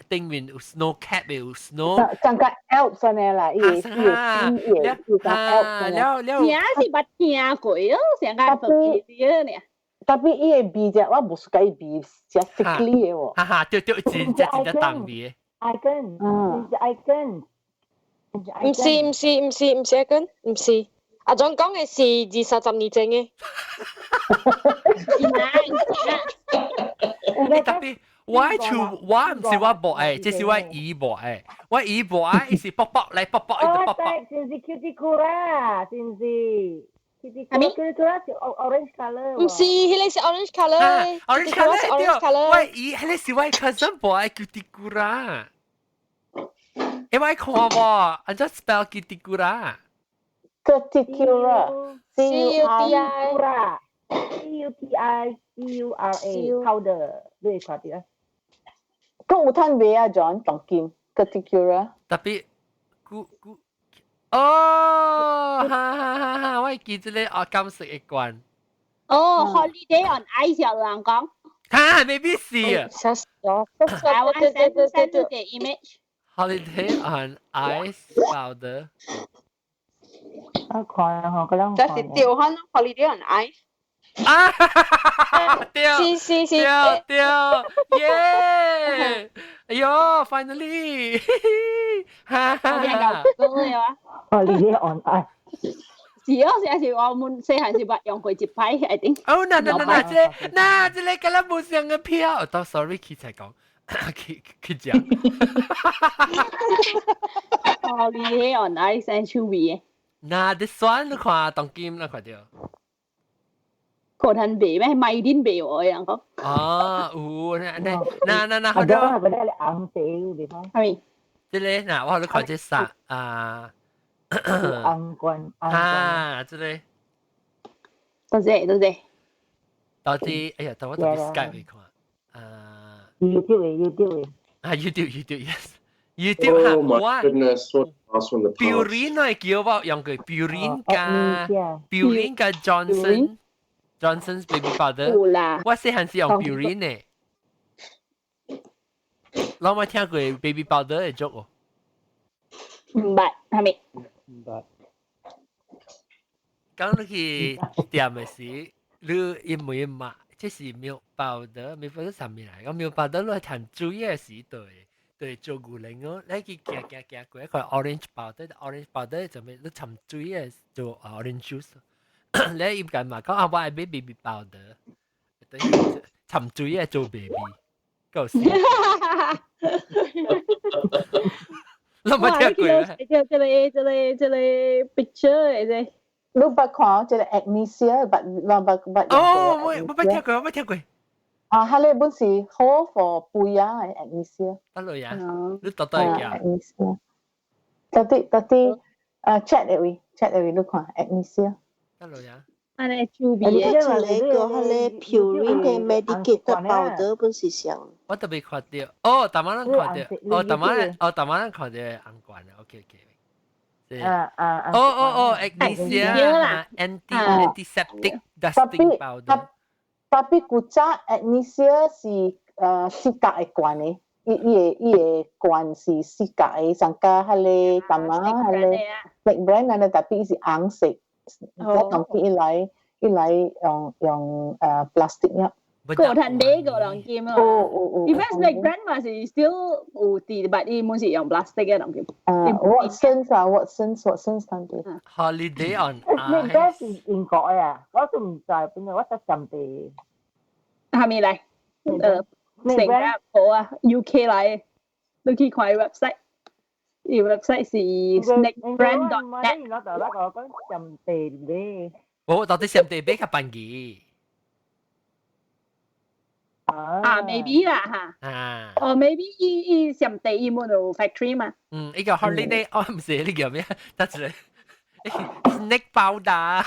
頂面有 snow cap 的有 snow。像個 Alps 按呢啦，伊伊線伊伊個 Alps 了了。聽是捌聽過哦，成個不記得呢。特別伊的味隻，我無喜歡伊味，誠 sickly 的喎。哈哈，對對，真正真正重味。 Icon，嗯，是 icon。毋是毋是毋是毋是 icon，毋是。阿總講嘅是二三十年前嘅。特別我厝我毋是我無愛，這是我姨無愛。我姨無愛，伊是卜卜來卜卜，伊就卜卜。是毋是 Cuticura？是毋是？Cuticura 是 orange color。毋是，彼個是 orange color。 orange color 對。我姨，彼個是我 cousin 無愛 Cuticura。欸，我愛看無，按怎 spell Cuticura？ Cuticura C U T I C U T I C U R A powder，你會看著啊？閣有通賣啊，John 當今 Cuticura。特別，古古，哦，哈哈哈哈！我會記這個哦，金色的罐。哦，Holiday on Ice 有人講。哈，maybe 是啊。嚇死我！我 send send 個 image。 Holiday on Ice powder。我看吼，個人這是對款 Holiday on Ice。啊！對，是是是，對對，耶！哎呦，finally，哈哈， Holiday on Ice。是哦，是是我們細漢時捌用過一擺，I think。哦，那那那那這那這個敢若無像個票，到 sorry 起才講，去去講。哦，你迄 on ice and chewy 嘅。那你酸你看當今你看到。可能賣咩？賣點賣我樣講。啊，有那那那那那好多。啊，嗰啲紅茶有地方。係咪？這個嗱，我你看這啥啊？紅罐啊，這個。多謝多謝。到底哎呀，等我特別 Skype 你看。啊。 YouTube 嘅 YouTube 嘅。啊，YouTube YouTube yes。YouTube 哈， Oh my goodness, what else from the past? Purina 係叫我用佢 Purina 加 Purina 加 Johnson's baby powder。有啦。我細漢時用 Purina 呢。老冇聽過 baby powder 會做哦？唔捌，係咪？唔捌。講你去店嘅時，你一每一買，這是 milk powder，milk powder 啥物來？講 milk powder 你係談水嘅時對。對，做牛奶哦，你去行行行過一個 orange powder，orange powder 就咩？你摻水嘅做 orange juice。你應該嘛講啊，我愛買 baby powder，等於摻水嘅做 baby，夠死。你冇聽過咩？這個這個這個 picture 嘅啫。你捌看這個 Agnesia，捌捌捌捌。哦，我我捌聽過，我捌聽過。啊，彼個本是好 for 肥仔的 Agnesia。得類啊？你到底叫？Agnesia。到底到底啊，chat 的位，chat 的位，你看 Agnesia。得類啊？按呢豬鼻的。這個個彼個 Purina 的 medicated powder 本是啥？我特別看到，哦，大馬人看到，哦，大馬人，哦，大馬人看到紅罐啊，OK OK。啊啊哦哦哦，Agnesia antiseptic dusting powder。 Tapi 古早 Agnesia 是四角的罐的，伊伊的伊的罐是四角的，上加彼個淡仔彼個 Snake brand 安尼，tapi 伊是紅色，我當伊來伊來用用plastic 了。個趁買個兩件啊！哦哦哦。 Even Snake brand 嘛是 still 有啲，但伊滿是用 plastic 嘅兩件。啊，Watsons 啊，Watsons，Watsons 當地。 Holiday on Snake brand 是英國嘅啊，我都唔知邊個，我得上地。係咪嚟？Snake brand 好啊，UK 嚟，你去看 website。伊 website 是 snakebrand.net。我就那個講上地咧。我到底上地比較便宜。啊，maybe 啦嚇。啊。哦，maybe 伊伊上地伊冇有 factory 嘛。嗯，呢個 holiday，哦唔是，呢叫咩？得住 snake powder。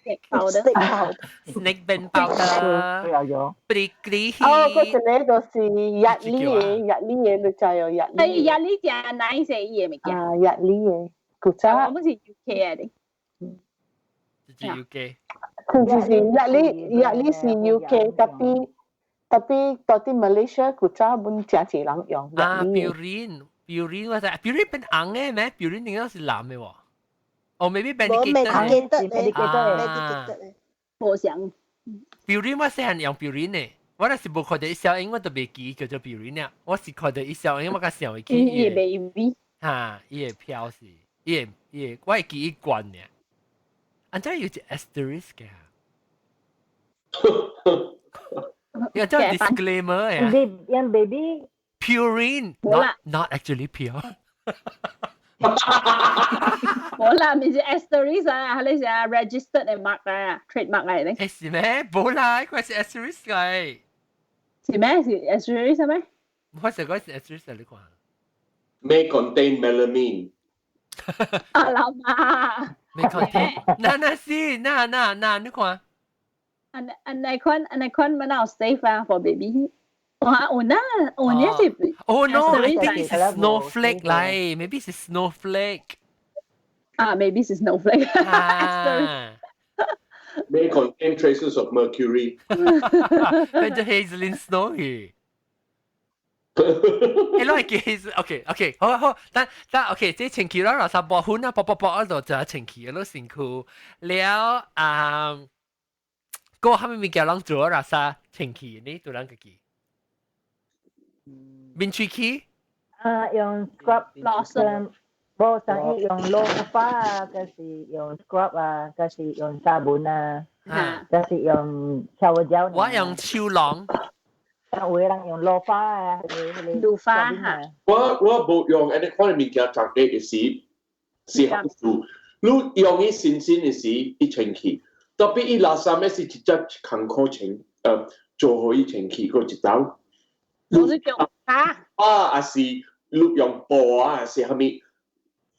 Snake powder。 Snake brand powder。有有。 Prickly。哦，嗰一個就是 Yardley 的，Yardley 的，你知哦，Yardley。係 Yardley 正 nice 伊的物件。啊，Yardley 的，古早。我們是 UK 的。是 UK。是是是，Yardley Yardley 是 UK，tapi tapi 到佇 Malaysia 古早本誠濟人用。啊，Purina Purina 我知，Purina 變紅的咩？Purina 應該是藍的喎。哦，maybe medicated medicated。無像。 Purina 我細漢用 Purina 的，我若是無看到伊小英，我都袂記叫做 Purina。我是看到伊小英，我較想會記。伊 baby。哈，伊的標是，伊的伊的，我會記伊罐爾。按怎有一 asterisk 嘅？有這 disclaimer 呀。用 baby。 Purina not actually pure。無啦，唔是 asterisk 啊，係你是 registered 的 mark 啊，trademark 嚟嘅。誒是咩？無啦，佢是 asterisk 嚟。是咩？是 asterisk 咩？我是講是 asterisk 你看。 May contain melamine。啊老媽。 May contain，那那是那那那你看。按按那款按那款蠻有 safe 啊，for baby。哇，有那有那是。 Oh no, I think it's a snowflake 嚟，maybe it's a snowflake。啊，maybe it's snowflake。啊。 May contain traces of mercury。變做 Hazeline Snow 去。誒，攞係叫 Hazel，OK OK，好好，等等 OK，這清氣啦，垃圾薄粉啊，薄薄薄嗰度就清氣咯，身軀了啊，個後面物件攏做垃圾清氣呢，都咱家己。面喙齒？啊，用 scrub Lawson。無上伊用 loofah 啊，就是用 scrub 啊，就是用 sabun 啊，就是用 shower gel。我用手囊。有的人用 loofah 啊， loofah 哈。我無用按呢款的物件，鏢的時是好處。你用伊新鮮的時，伊清氣。特別伊垃圾的是直接艱苦清，做好伊清氣閣一道。我是用啊。啊，還是你用布啊，還是啥物？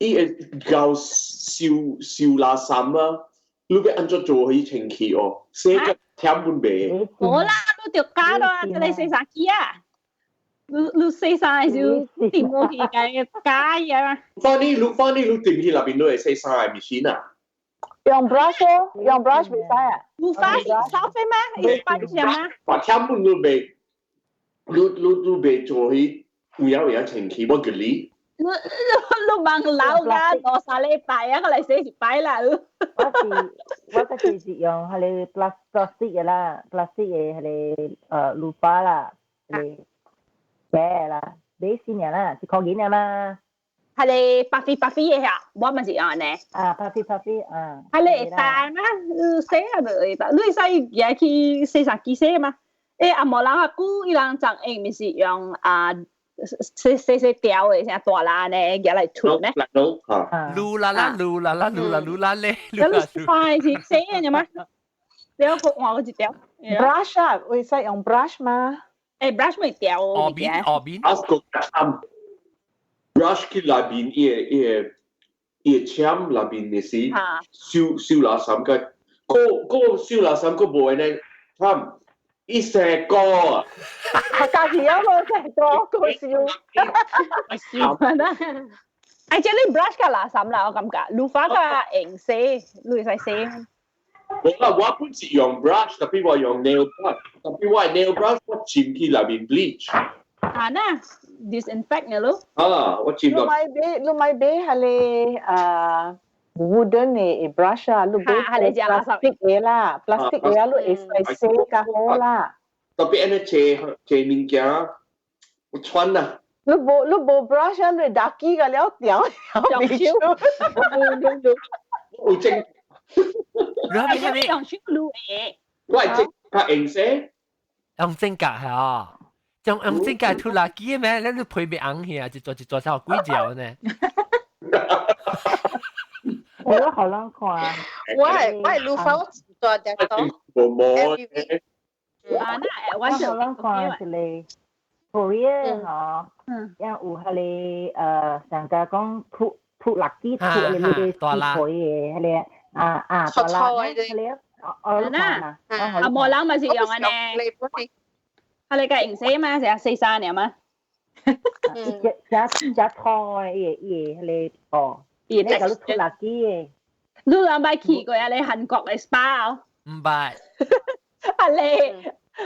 伊會𠢕收收垃圾啊，你欲按怎做予伊清氣哦？洗個忝本袂。無啦，你著加咯，這個洗衫機啊。你洗衫的時候，掂落去個加伊啊。反正你掂去內面，你會洗衫的 machine 啊？用 brush 哦，用 brush 袂使啊。無法是消費嗎？一般是嗎？白忝本你袂，你袂做彼有影有影清氣，我叫你。你問老噶，兩三禮拜啊，我來洗一擺啦。我是用彼个 plastic 的啦，plastic 的彼个loofah 啦，彼个白啦，買新的啦，一箍銀的嘛。彼个 puffy puffy 的遐，我嘛是按呢。啊，puffy puffy 啊。彼個會彈嗎？你洗啊無會彈，你會使舉去洗衫機洗嗎？欸，啊無人啊久，伊人鏢會毋是用啊洗洗洗條的，啥大朊呢，舉來吐呢？嚕啦啦嚕啦啦嚕啦嚕啦咧，你快是洗的嗎？你要換過一條。 brush 啊，會使用 brush 嗎？欸，brush 咪條。後邊後邊。啊個啱。brush 去內面，伊個簽內面的是收收垃圾個，個收垃圾個無按呢，慘，伊成個啊！家己有個成個個笑。笑啦！哎，這你 brush 較垃圾啦，我感覺，loofah 較用洗，你會使洗。無啦，我本是用 brush，特別我用 nail brush，特別我 nail brush 我浸去內面 bleach。啊，那 disinfect 嘅咯。啊，我浸你買買你買買彼个啊 wooden 的 brush 啊，你買 plastic 的啦，plastic 的啊，你會使洗較好啦。特別按呢切切物件，我穿啦。你無 brush 啊，你打機個了掉，用手，有正。你係咪用手擼的？我係正較用洗。用正格係啊。用正格吐垃圾咩？你皮袂紅去啊！一撮一撮才有幾條呢？我好難看。我係 loofah，我大隻多。無毛。啊，那我好難看一個 Korea 嗬，因有彼个上家講吐吐垃圾吐彼個死皮的彼个啊啊大辣，彼個我看啦。啊，無人嘛是用按呢。啊，你個用洗嘛，成日洗衫爾嘛。只只粗的，伊個彼個哦，伊個你吐垃圾的。你兩擺去過啊？你韓國的 SPA 哦？毋捌。啊你，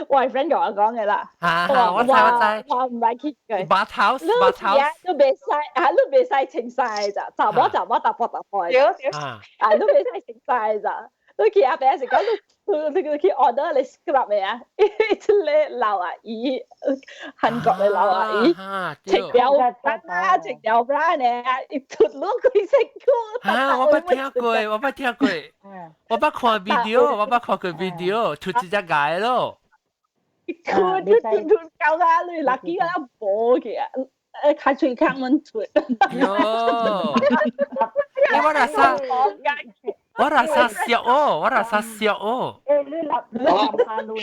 我 friend 同我講嘅啦。啊，我知我知。我毋捌去過。 Bath house bath house。你袂使啊！你袂使清晒咋？查某查某淡薄淡薄。對對。啊，你袂使清晒咋？你去阿伯是講你你去 order 你 scrub 嘅啊？一個老阿姨，韓國嘅老阿姨，食掉啊，食掉 bra 呢，一脫落佢身軀。啊！我捌聽過，我捌聽過，我捌看 video，我捌看過 video，脫一隻解咯。脫脫脫脫到啊！你垃圾啊，無去啊！開喙空阮脫。喲！我若啥？我若啥笑哦，我若啥笑哦。欸，你淋你淋怕卵嘅，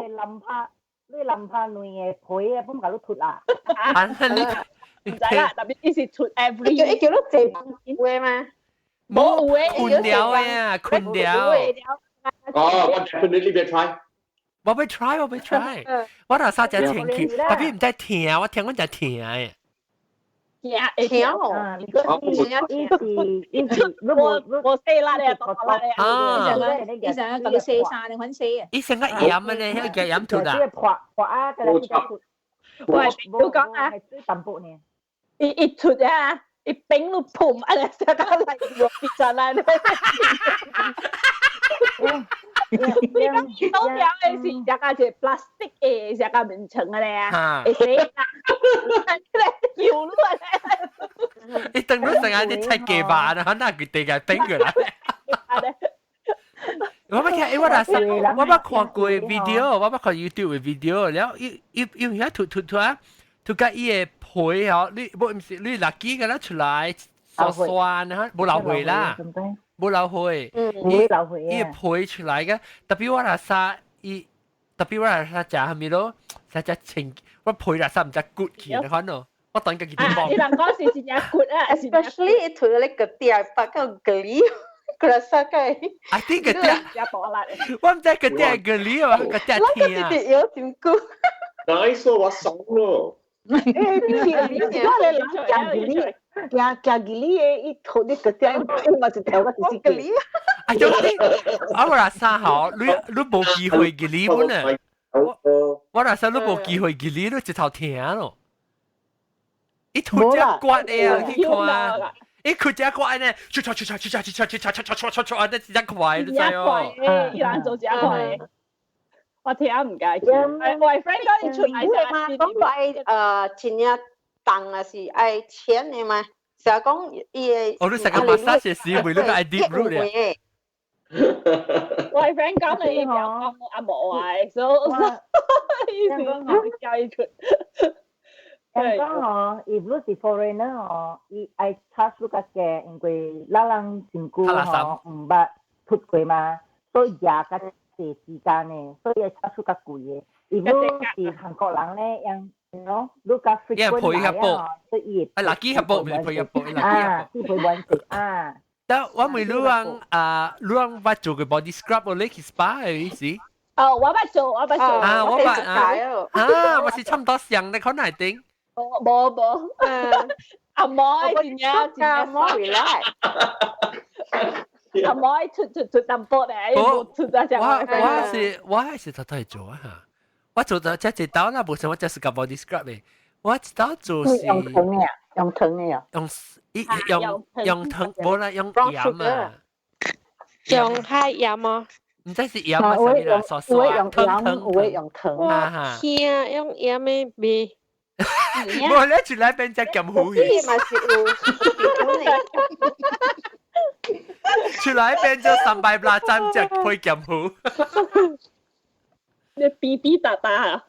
你淋怕你淋怕卵嘅皮啊，本共你脫啊。啊，你毋知啦，特別伊是脫 every。伊叫你坐有的嗎？無有的，困了啊，困了。哦，我 definitely 欲 try。我欲 try，我欲 try。我若啥只清氣，特別毋知疼，我聽講就疼的。疼會疼哦，伊是伊是，我我洗啦咧，大啦咧。啊！伊成個洗衫，你款洗啊？伊成個鹽啊咧，彼個鹽吐啦。破破啊！喂，你講啊，淡薄呢。伊伊吐啊，伊冰都砰啊，成個嚟落跌上來咧。你講倒掉的是一個是 plastic 的，一個眠床的咧，會死啦！咧搖落來。你等到成日啲菜雞巴啊，那佢地個頂過來。我捌聽，我若我捌看過 video，我捌看 YouTube 的 video，了伊伊伊遐塗塗塗啊，塗甲伊的皮吼，你無毋是你垃圾個啦出來，酸酸啊，無流血啦，無流血，無流血。伊皮出來嘅，特別我若殺伊，特別我若殺食啥物咯，殺食清，我皮若殺毋知骨去，你看咯，我等家己點講。伊人講是真正骨啊，especially 塗咧個底白個ဂ kerasa 嘅。 I think 個底，我毋知個底ဂ哩啊，個底天啊。有點骨。嗱，所以我爽咯。欸，你我咧人行吉利，行行吉利的，伊塗你個底，伊嘛是條個是吉利。啊，總之，啊我若三號，你你無機會吉利本啊。我我若說你無機會吉利，你一頭聽咯。伊塗只骨的啊，去看。伊佢只骨呢，出出出出出出出出出出出出出，啊！真真快，你知哦。伊人做只快。我聽唔解。我 friend 講伊出來嘛，講愛真正重啊是愛錢的嘛，成日講伊的。哦，你成個 massage 時會你個愛 deep root 咧。我 friend 講你講阿毛啊，所以意思教伊出。人講吼，if 你是 foreigner 吼，伊愛 charge 你較低，因為咱人身軀吼毋捌吐過嘛，所以食較濟時間的，所以 charge 你較貴的。if 你是韓國人咧，用喏，你較 frequent 來啊，所以啊，垃圾較薄，毋是配較薄，啊，是配完成啊。但我問你講啊，你講捌做過 body scrub 或你去 spa 的意思？哦，我捌做，我捌做。啊，我捌啊，啊，我是差唔多上的可能頂。無無，阿媽真正真正more relax。阿媽出出出淡薄咧，無出啊！我我是我還是頭頭做啊嚇，我做到這一道啦，無像我這是個 body scrub 的，我一道做是用糖的，用糖的啊，用用用糖，無啦，用鹽啊，用海鹽啊。毋知是鹽啊，啥物啦，酸酸糖糖，有的用糖。我聽用鹽的味。無咧，出來變隻鹹糊魚。嘛是有，出來變做380盞隻配鹹糊。你嗶嗶答答啊！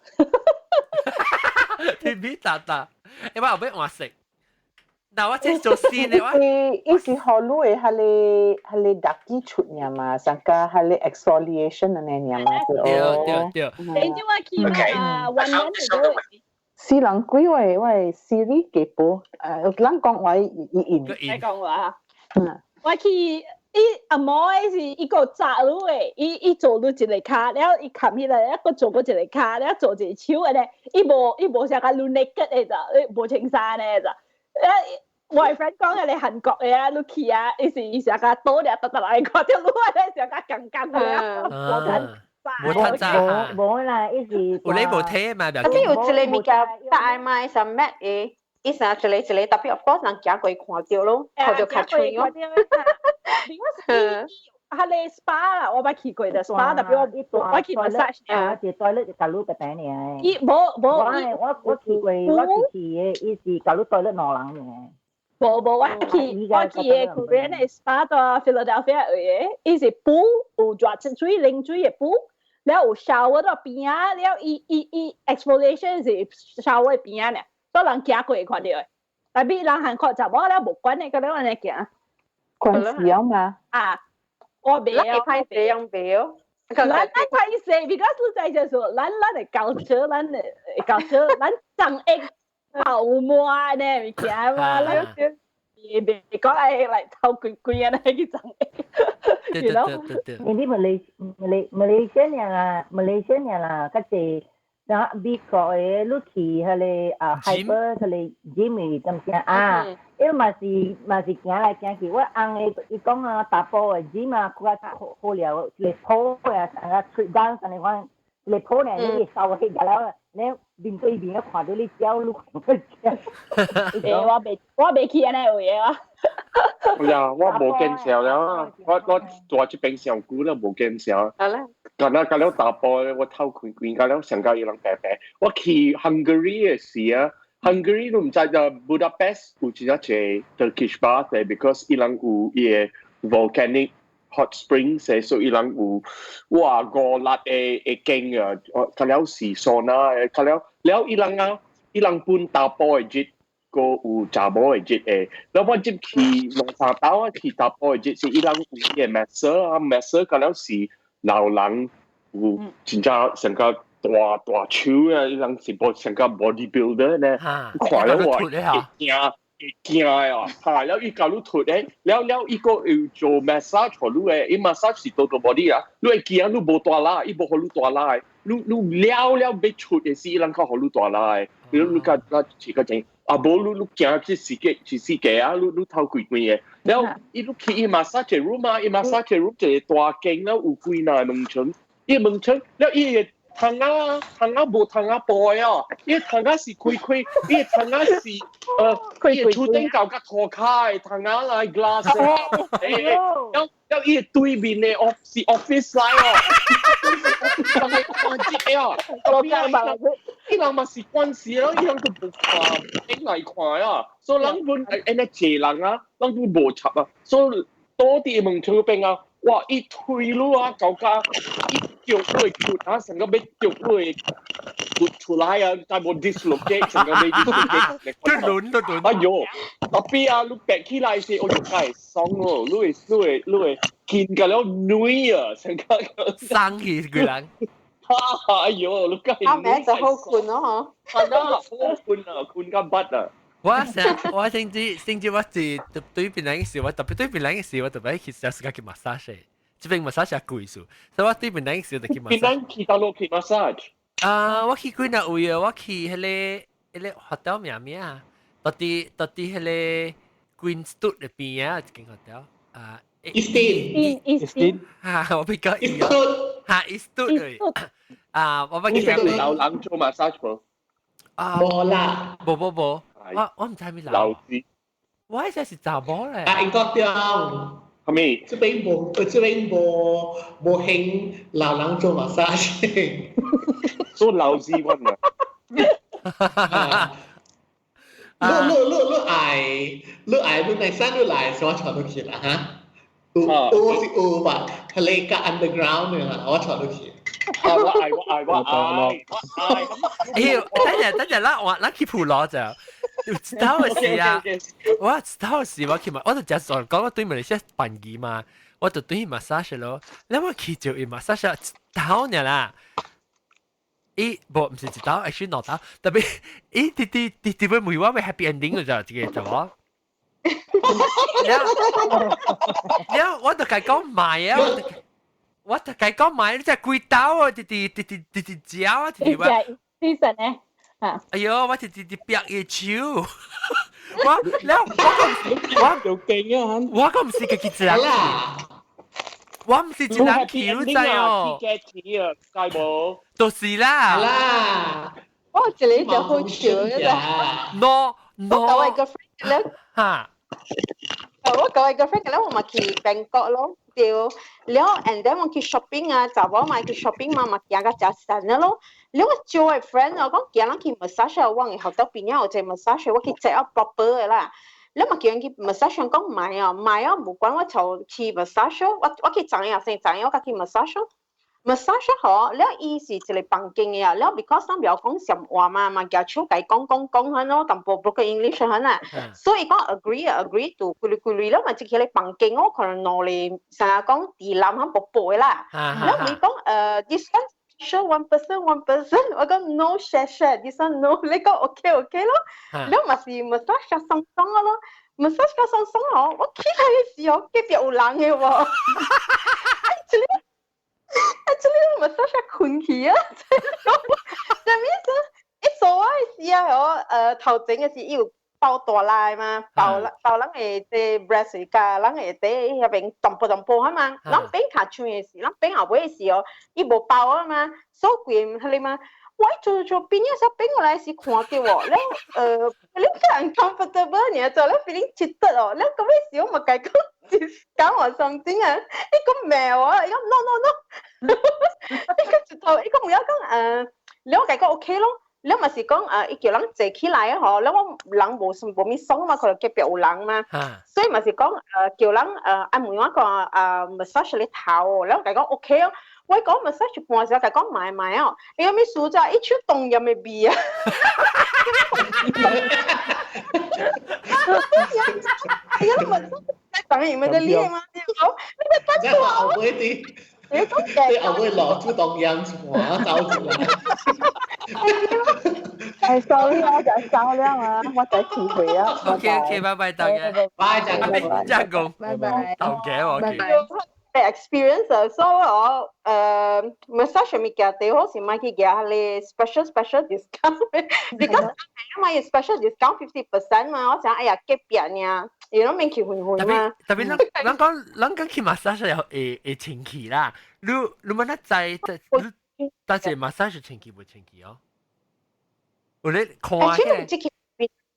嗶嗶答答，欸，我後尾換色。嗱，我這做新的我。伊是予你的彼个彼个垃圾出爾嘛，上加彼个 exfoliation 按呢爾嘛。對對對。你知我去嘛？雲南嗰個。四人幾位我 Siri 幾波？咱講話伊伊你講話。嗯。我去伊阿毛的是伊個紮你的，伊伊做你一个跤，了伊冚起來，閣做過一個跤，了做一個手的咧，伊無伊無啥個攏 naked 的咋，無穿衫的咋。我 friend 講係你韓國的啊，你去啊，伊是伊啥個倒了，特特來看到你咧，啥個剛剛的啊，無趁無趁炸，無啦，伊是有你無睇嘛？啊，你有一個物件大嘛，伊是 matte 的，伊是一個一個，特別 of course 人行過看到咯，看到較脆咯。彼個 SPA 啦，我捌去過的 SPA，特別我我去 massage 啊，一 toilet 就共你個頂爾。伊無無，我我去過，我去的，伊是共你 toilet 兩人爾。無無，我去我去的 Korean 的 SPA 到 Philadelphia 的，伊是 pool 有熱水冷水的 pool，了有 shower 到邊仔，了伊伊伊 exfoliation 是 shower 邊仔爾，所以人行過會看著的。但比人韓國查某了無管的，閣咧按呢行。關事嘛？啊，我袂曉。咱會歹勢用袂曉。咱咱歹勢，because 你知就是咱咱的 culture，咱的 culture，咱長會泡沫呢物件嘛，咱袂講愛來偷規規按呢去長對對對對。因為馬來馬來馬來西亞啦，馬來西亞啦，較濟，像美國的你去彼个啊 hyper 彼个 gym 敢正啊，伊嘛是嘛是行來行去。我翁的伊講啊，大埔的 gym 啊，較好好料，一個鋪啊，啊 street dance 按呢款，一個鋪呢，你會收起來了，你面對面一看到你焦，你看到焦。欸，我未去按呢位啊。呀，我無見笑了，我住這邊上久了無見笑。好啦。敢若甲了大埔，我頭開開甲了上交伊人白白。我去 Hungary 的時啊，Hungary 都毋知啊，Budapest 有真濟 Turkish bath 的，because 伊人有伊个 volcanic hot springs 的，所以伊人有哇五六个的間啊，甲了是 sauna 的，甲了了伊人啊，伊人分查埔的熱，閣有查某的熱的。了我入去兩三兜啊，去查埔的熱是伊人有伊个 masseur 啊，masseur 甲了是老人有真正成個大大手啊，伊人是無成個 bodybuilder 呢，看了我會驚會驚啊！嚇了伊共你脫咧，了了伊閣有做 massage 予你的，伊 massage 是 total body 啊，你會驚你無大力，伊無予你大力，你你了了欲出的時，伊人較予你大力，你你較較是較正，啊無你你驚去死個是死個啊，你你頭規規的，了伊你去伊 massage room 啊，伊 massage room 一個大間了有幾若門窗，伊門窗了伊個窗仔窗仔無窗仔布的哦，伊窗仔是開開，伊窗仔是伊個厝頂到佮塗跤的窗仔來 glass 的，欸，了了伊對面的 office office 來哦，人會看這個哦，後壁伊人嘛是關係咯，伊人都無看，頂來看啊，所以人本按呢濟人啊，人都無插啊，所以倒佇門窗邊啊，哇！伊推你啊，搞甲伊腳你骨啊，成個欲腳你骨出來啊，但無 dislocate，成個欲 dislocate。都輪都輪。哎喲，特別啊，你爬起來時，哎喲，梗會爽哦，你會你會你會見甲了軟啊，成個生氣個人。哈！哎喲，你梗阿名就好困咯，嗬。係啊，好困啊，困甲捌啊。我成我甚至甚至我是對邊人嘅時，我特別對邊人嘅時，我特別去食時間去 massage，這邊 massage 貴數，所以我對邊人嘅時就去 massage。邊人去佗落去 massage？啊，我去幾若位啊，我去彼個 hotel 名咩啊？到底到底彼個 Queen Street 入邊啊，一間 hotel 啊。 Eastin。 Eastin。嚇，我比較 Eastwood。嚇，Eastwood 啊，我捌去。你老人做 massage 無？啊，無啦。無無無。我我毋知咩老子，我迄隻是查某咧。啊，英國對。係咪？這邊無，這邊無無興老人做 massage。做老子阮啊！你你你你愛你愛你內山你來，是我帶你去啦嚇。有有是有吧？佢哋個 underground 嘅啦，我帶你去。啊！我愛我愛我愛我愛。哎，等陣等陣啦，我咱去普羅就。知道嘅事啊！我知道嘅事，我去嘛，我就只說講我對馬來西亞辦儀嘛，我就對 massage 咯。你我去就伊 massage 一刀爾啦。伊無毋是一刀，actually 兩刀。特別伊直直直直會問我欲 happy ending 就這個就我。了了，我就共講莫啊！我就共講莫，你只幾刀啊！直直直直直直嚼啊！直直我。精神呢？啊！哎喲，我直直直煏伊手，我了我講我有勁啊！我講毋是家己一人去，我毋是一人去，你知哦？去錢啊，該無？就是啦。啦。我一個就好笑嘅咋。 No no。我舊個 friend 咧。嚇。我舊個 friend 咧，我咪去 Bangkok 咯，對，了 and then 我去 shopping 啊，查某嘛去 shopping 嘛，嘛行到誠散咯。了我招個 friend 我講行人去 massage，我學到邊有一個 massage，我去 check out proper 的啦。了嘛叫人去 massage，講毋愛哦，毋愛哦，無管我就去 massage，我我去知影先知影，我去 massage。massage 嗬，了伊是一個房間的啊，了 because 咱袂曉講暹話嘛，嘛舉手共講講講彼咯，淡薄 broken English 彼啊，所以講 agree 啊 agree to 幾類幾類了嘛，這個房間我可能兩個啥講地藍彼薄薄的啦，了伊講this one share one person one person，我講 no share share this one no，你講 OK OK 咯，了嘛是 massage 鬆鬆的咯，massage 鬆鬆哦，我起來的時候隔壁有人的喎，哎，這個。actually 我 massage 困去啊！啥物意思？一做我的時啊，我頭前的時伊有包大力嘛，包包人的這 breast 佮人的這彼邊淡薄淡薄啊嘛，咱變較長的時，咱變後尾的時候，伊無包啊嘛，所以規彼個嘛，我做做邊一時邊我來是看到喎，了你 uncomfortable 呢，做了 feeling cheated 哦，了咁嘅時我咪計講 discount or something 啊，你講咩喎？伊講 no no no，你講一頭，伊講唔要講你我計講 OK 咯。你咪是講伊叫人坐起來啊嗬，你我人無無咪爽嘛，可能隔壁有人嘛，所以咪是講叫人按問我講massage 你頭，你我計講 OK 哦，我講 massage 半時，計講買買哦，伊個咪輸咗，一手凍入咪味啊！哎呀，你當然咪得你嘛，你咪得錯。後尾啲，你後尾落出凍飲哇，走出來。係 sorry，我就走了啊，我就遲回啊。 OK OK，拜拜，大家。拜，再見。再見。拜拜。頭嘅我拜拜。 experience 所以我massage 物件最好是買去夾咧 special special discount because 因為 special discount 50% 嘛，我想哎呀隔壁呢，你攏免去混混嘛。特別咱講咱講去 massage 又會會清氣啦，你你問得知，你但係 massage 清氣無清氣哦？有咧看嘅。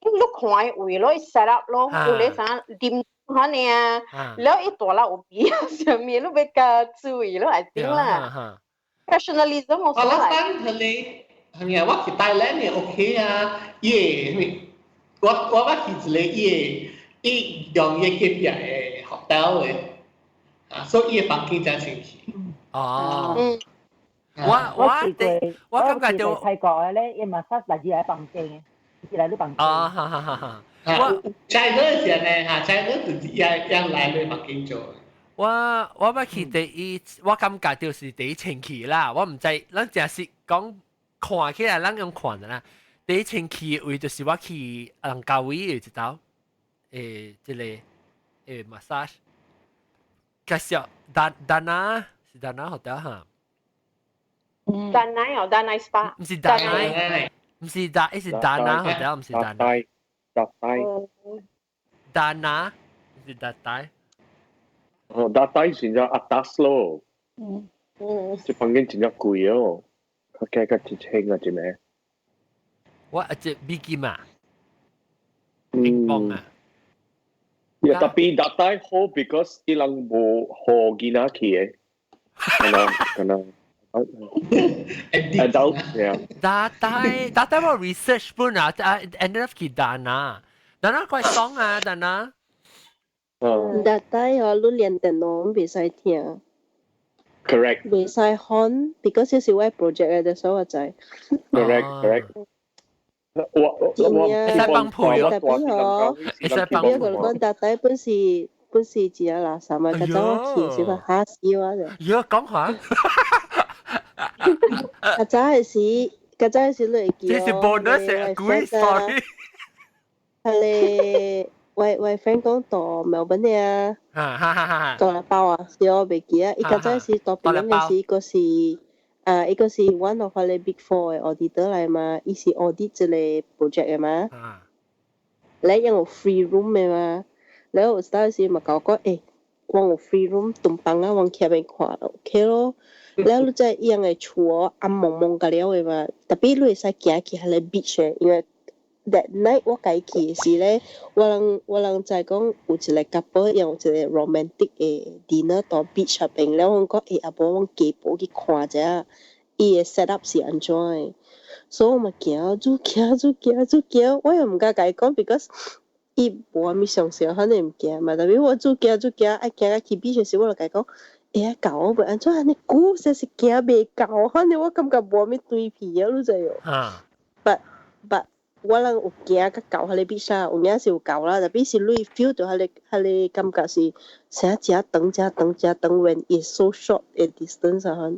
你看位咯，set up 咯，有咧啥點。可能啊，了一大粒有味啊，上面你要加注意咯，係點啦？Professionalism 我所嚟。我係你係咪啊？我去 Thailand 你 OK 啊？耶，我我捌去一個伊伊用伊隔壁的 hotel 的，啊，所以伊房間真清氣。哦。我我我感覺到泰國的咧，伊嘛煞來自來房間的，是來你房間。啊，哈哈哈哈。我 China 是呢嚇，China 就是一樣來你房間做。我我捌去第一，我感覺就是第一清氣啦。我毋知，咱淨是講看起來，咱用看的啦。第一清氣位就是我去蘭卡威的一道，這個massage。介紹丹丹娜是丹娜 hotel 哈。丹娜哦，丹娜 spa。毋是丹娜，毋是丹，伊是丹娜 hotel，毋是丹娜。達帶。丹娜是達帶。哦，達帶真正 atas 咯。嗯嗯。這房間真正貴哦，較價較一千啊，一暝。我一隻美金啊，英鎊啊。也特別達帶好，because 伊人無予囡仔去的，可能可能。adult yeah。達帶達帶我 research 本啊，啊 end up 去達拿，達拿怪爽啊，達拿。達帶哦，你連電腦袂使聽。 Correct。袂使看，because 這是我 project 的，所以我知。 Correct correct。我我我會使放屁哦，特別哦，會使放屁。我講達帶本是本是真正垃圾嘛，較早我去是話嚇死我咧。喲，講話。較早的時，較早的時你會記這是 bonus 嘅，sorry。係咧，我我 friend 講到墨爾本的啊，哈哈哈！大包啊，是我袂記啊。伊較早時到邊的時，個是啊，伊個是 one of 個 big four 的 auditor 來嘛，伊是 audit 這個 project 的嘛。咧因有 free room 的嘛，然後有當時嘛甲我講，欸，我有 free room，東房啊，我起來看，OK 咯。然後你知伊樣的厝哦，暗濛濛個了的嘛，特別你會使行去彼個 beach 的，因為 that night 我家去的時咧，我人我人知講有一個 couple 有一個 romantic 的 dinner 到 beach 那邊，了我講欸，啊無阮加步去看者，伊的 set up 是按怎的，所以我嘛行，愈行愈行愈行，我也毋敢共伊講，because 伊無啥物相信，反正毋驚嘛。特別我愈行愈行，愛行到去 beach 的時，我就共伊講。欸，到袂按怎按呢久，實是行袂到，反正我感覺無啥物對皮啊，你知無？But but 我人有行較到彼個 beach 啦，有影是有到啦，特別是你 feel 到彼個彼個感覺是啥誠長誠長誠長，when it's so short a distance 啊。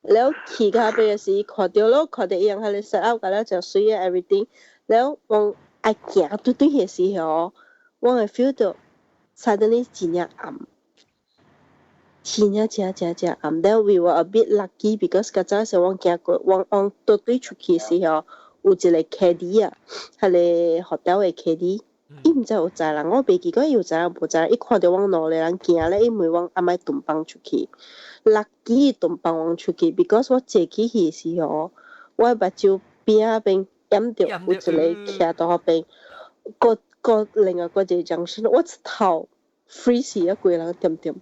了去到彼個時，看到咯，看到伊樣彼個 set up 甲了誠媠啊，everything。了我愛行對對彼時候，我會 feel 到 suddenly 真正暗。真正真正真暗。Then we were a bit lucky because 較早時我行過，我我倒對出去時候，有一個 caddy 啊，彼個 hotel 的 caddy。伊毋知有載人，我袂記講伊有載人無載人，伊看著阮兩個人行咧，伊問阮阿咪囤放出去，lucky 囤放阮出去，because 我坐起去時候，我目睭邊仔邊掩著有一個徛佇彼邊，閣閣另外閣一個 junction，我一頭 freeze 啊，規人點點，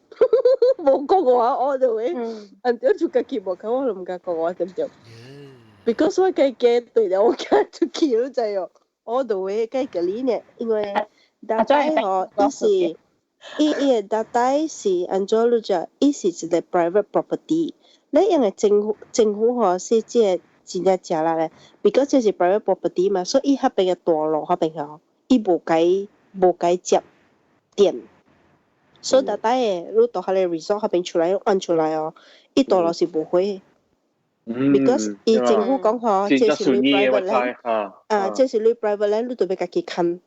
無講話 all the way，按照就家己無講，我就毋敢講話點點。because 我家己對了，我驚出去你知哦，all the way 計個你呢，因為大概吼，伊是伊伊個大概是按怎你知？伊是一個 private property，你因為政府政府吼是這個真正食力咧，because 這是 private property 嘛，所以伊彼邊的大路彼邊吼，伊無該無該接電，所以大概的你到彼個 resort 彼邊出來按出來哦，伊大路是無火的。because 伊政府講吼，這是你 private land，啊，這是你 private land，你就欲家己看，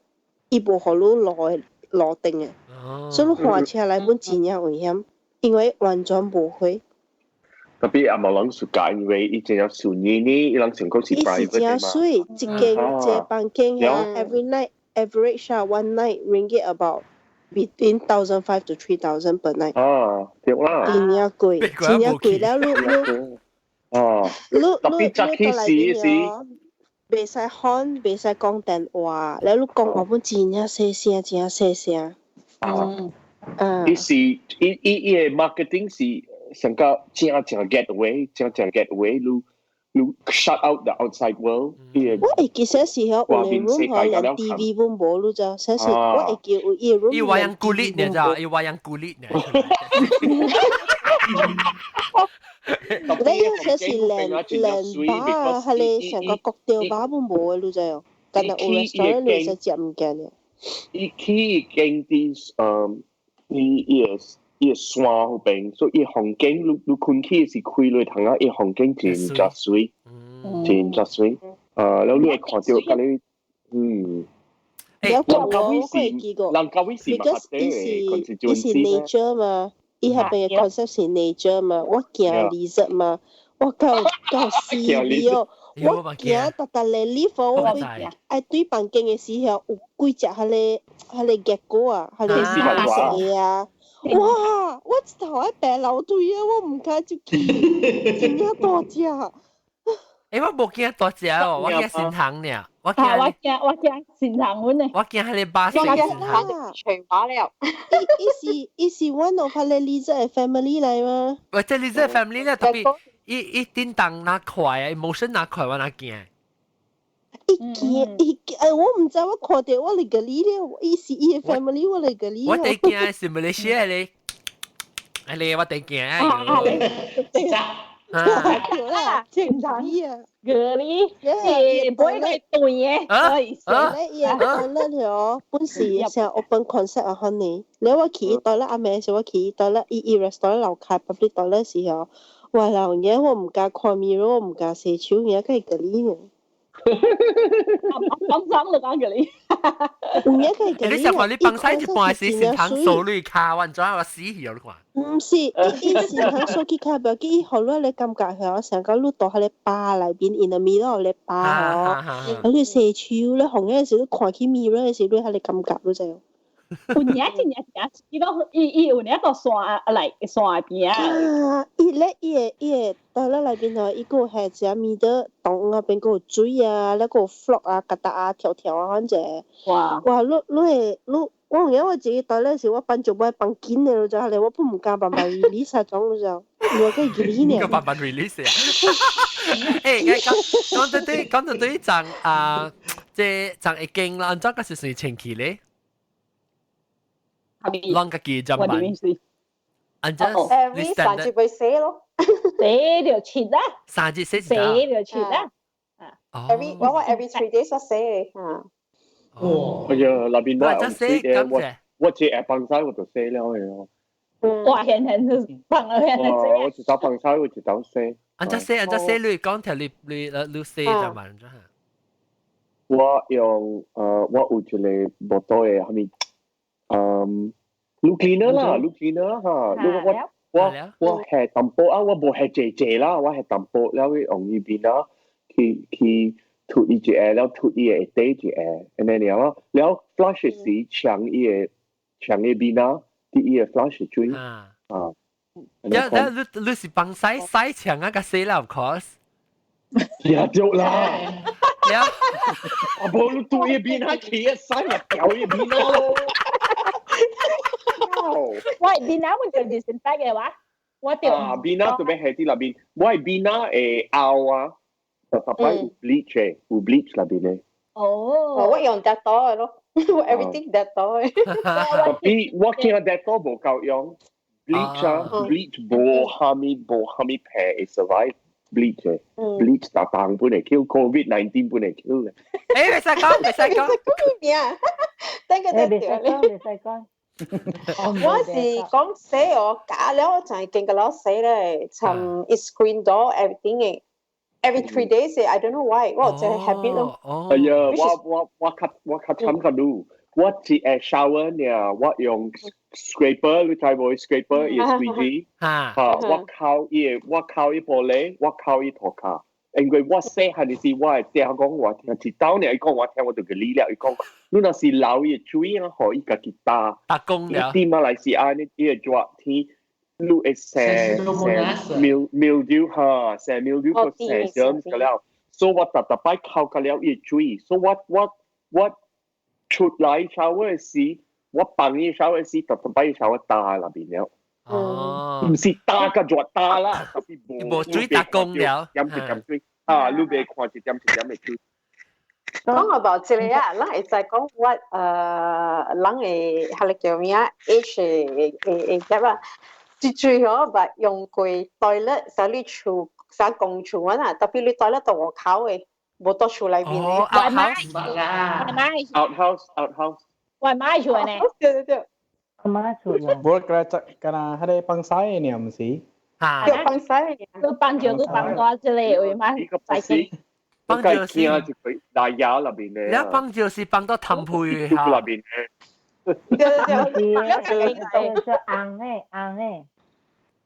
伊無予你路的路燈的，所以你換車來本真正危險，因為完全無火。特別阿無人 suka，因為伊真正順呢，伊人想講是 private 伊是真水，一間一個房間 every night average 啊，one night ringgit about between 1,500 to 3,000 per night。啊，對啦。真正貴，真正貴了，你你。哦，你特別早起時時，袂使喊，袂使講電話，了你講話本真正細聲，真正細聲。啊，伊是伊伊伊个 marketing 是上個正正 getaway，正正 getaway，你你 shut out the outside world。我會記說是吼，有個 room 吼，連 TV 攏無，你知？說是我會記有伊個 room。伊 wayang kulit 呢？知？伊 wayang kulit 呢？你有些是連連吧，係你成個國雕吧攏無的，你知哦？敢若有 restaurant 你會使食物件的。伊去經佇伊伊個伊個山彼邊，所以伊風景你你困去是開落窗仔，伊風景真正媠，真正媠。了你會看著佮你，嗯。了蘭卡威是蘭卡威是，because 伊是伊是 nature 嘛。伊彼邊的 concept 是 nature 嘛，我驚 lizard 嘛，我夠夠死哦，我驚逐逐個 lift 我會愛對房間的時候有幾隻彼個彼個 gecko 啊，彼個白色的啊，哇！我一頭愛爬樓梯啊，我毋敢入去，真正大隻。欸，我無驚大隻哦，我驚心痛爾。我驚我驚我驚心痛阮呢。我驚彼個巴士心痛。全話了。伊伊是伊是 one of 彼個 lizard family 來嗎？喂，這 lizard family 咧特別，伊伊叮當若快啊，emotion 若快，我若驚。伊驚伊驚，我毋知，我看著我嚟個你咧，伊是伊的 family，我嚟個你。我第驚是馬來西亞咧，哎咧，我第驚哎喲。啊，對啦，正常啊，個你，誒，不會個對嘅，啊，伊個 toilet 哦，本是成 open concept 啊，可能，你我去 toilet 阿妹時我去 toilet，伊伊 restaurant 樓下 public toilet 時候，哇，老嘢我毋敢看 mirror，我毋敢洗手，而家個你呢。講講就講個你，有影佢個你想講你幫晒一半時先通掃你卡，我怎我死去你看。毋是，伊伊先通掃去卡，不要緊，伊予你咧感覺吼，成個你佇彼个吧內面，in the middle 咧吧吼，啊你洗手，你紅嘅時，你看去 mirror 的時，你彼个感覺你知無？有影真正真，伊都伊伊有影到山內山邊啊！伊咧伊個伊個到咧內面吼，伊閣有下一物的洞啊邊閣有水啊，咧閣有 frog 啊、曱甴啊、跳跳啊，反正哇！哇！你你會你我有影我一個到咧時，我放就愛放緊的，你知影咧，我本毋敢慢慢 release 啊種，你知無？我個 release 呢？個慢慢 release 啊！欸，講講到對講到對漲啊，這漲一間啦，按怎個是算清氣咧？啷家己浸板？按怎？Every 三日會洗咯，洗就切啦。三日洗洗就切啦。 Every 我話 every 3 days 我洗嚇。哦，哎呀，那邊我唔洗嘅，我我只下放晒我就洗了嘅。哇，現現就放了現現。我一早放晒，我一早洗。按怎洗？按怎洗？你講條你你你洗就嘛？怎嚇？我用我有一個木刀的，啥物？嗯。滷 cleaner 啦，滷 cleaner 哈，我我我係淡薄啊，我無係濟濟啦，我係淡薄，了去用呢邊啊，去去吐伊一下，了吐伊個底一下，按呢爾咯。了 flush 時搶伊個搶伊邊啊，啲伊個 flush 水啊。一你是幫洗洗牆啊個死啦，of course。也對啦。了，啊無你吐伊邊啊，起一洗咪掉伊邊咯。喂，邊啊會做 disinfect 嘅話，我掉。啊，邊啊特別係啲那邊，我係邊啊會拗啊，特特擺有 bleach 嘅，有 bleach 那邊嘅。哦，我用 Dettol 嘅咯，我 everything Dettol 嘅。特別我見 Dettol 無夠用，bleach 啊，bleach 無蝦米無蝦米皮會 survive bleach 嘅，bleach 逐當本會 kill COVID-19 本會 kill 嘅。誒，袂使講，袂使講。講咩啊？等個袂使講，袂使講。我是講洗哦，假了我就係見個老洗咧，從 screen door everything 嘅，every 3 days I don't know why，我就係 habit 咯。哎呀，我較慘較愈，我一下 shower 呢，我用 scraper，你知無？scraper 伊 squeegee，嚇，我靠伊，我靠伊玻璃，我靠伊塗跤。因為我細漢時，我會聽講我聽一道呢，伊講我聽我就個理了。伊講，你若是流伊水啊，予伊家己打。打工了。佇馬來西亞呢，伊個熱天，你會生生 mildew 哈，生 mildew 個生 germs 個了。所以我逐逐擺摳個了伊水，所以我出來 shower 時，我放伊 shower 時，逐逐擺 shower 打那邊了。哦，毋是打個熱打啦，特別無水打工了，點一點水啊，你袂看一點一點的水。講 about 這個啊，咱會使講我人會彼個叫咩啊？age 會會夾啊，最最好捌用過 toilet 啥你厝啥公厝啊，特別你 toilet 到外口的，無到厝內面的。哦，outhouse 啦，outhouse outhouse。我媽厝呢？對對對。媽厝啦。無，敢若敢若彼個放屎的爾，毋是？嚇。對，放屎的。你放尿，你放大這個位嘛？放尿是大牙那邊的。你放尿是放到痰皮嚇。那邊的。對對對，是紅的紅的，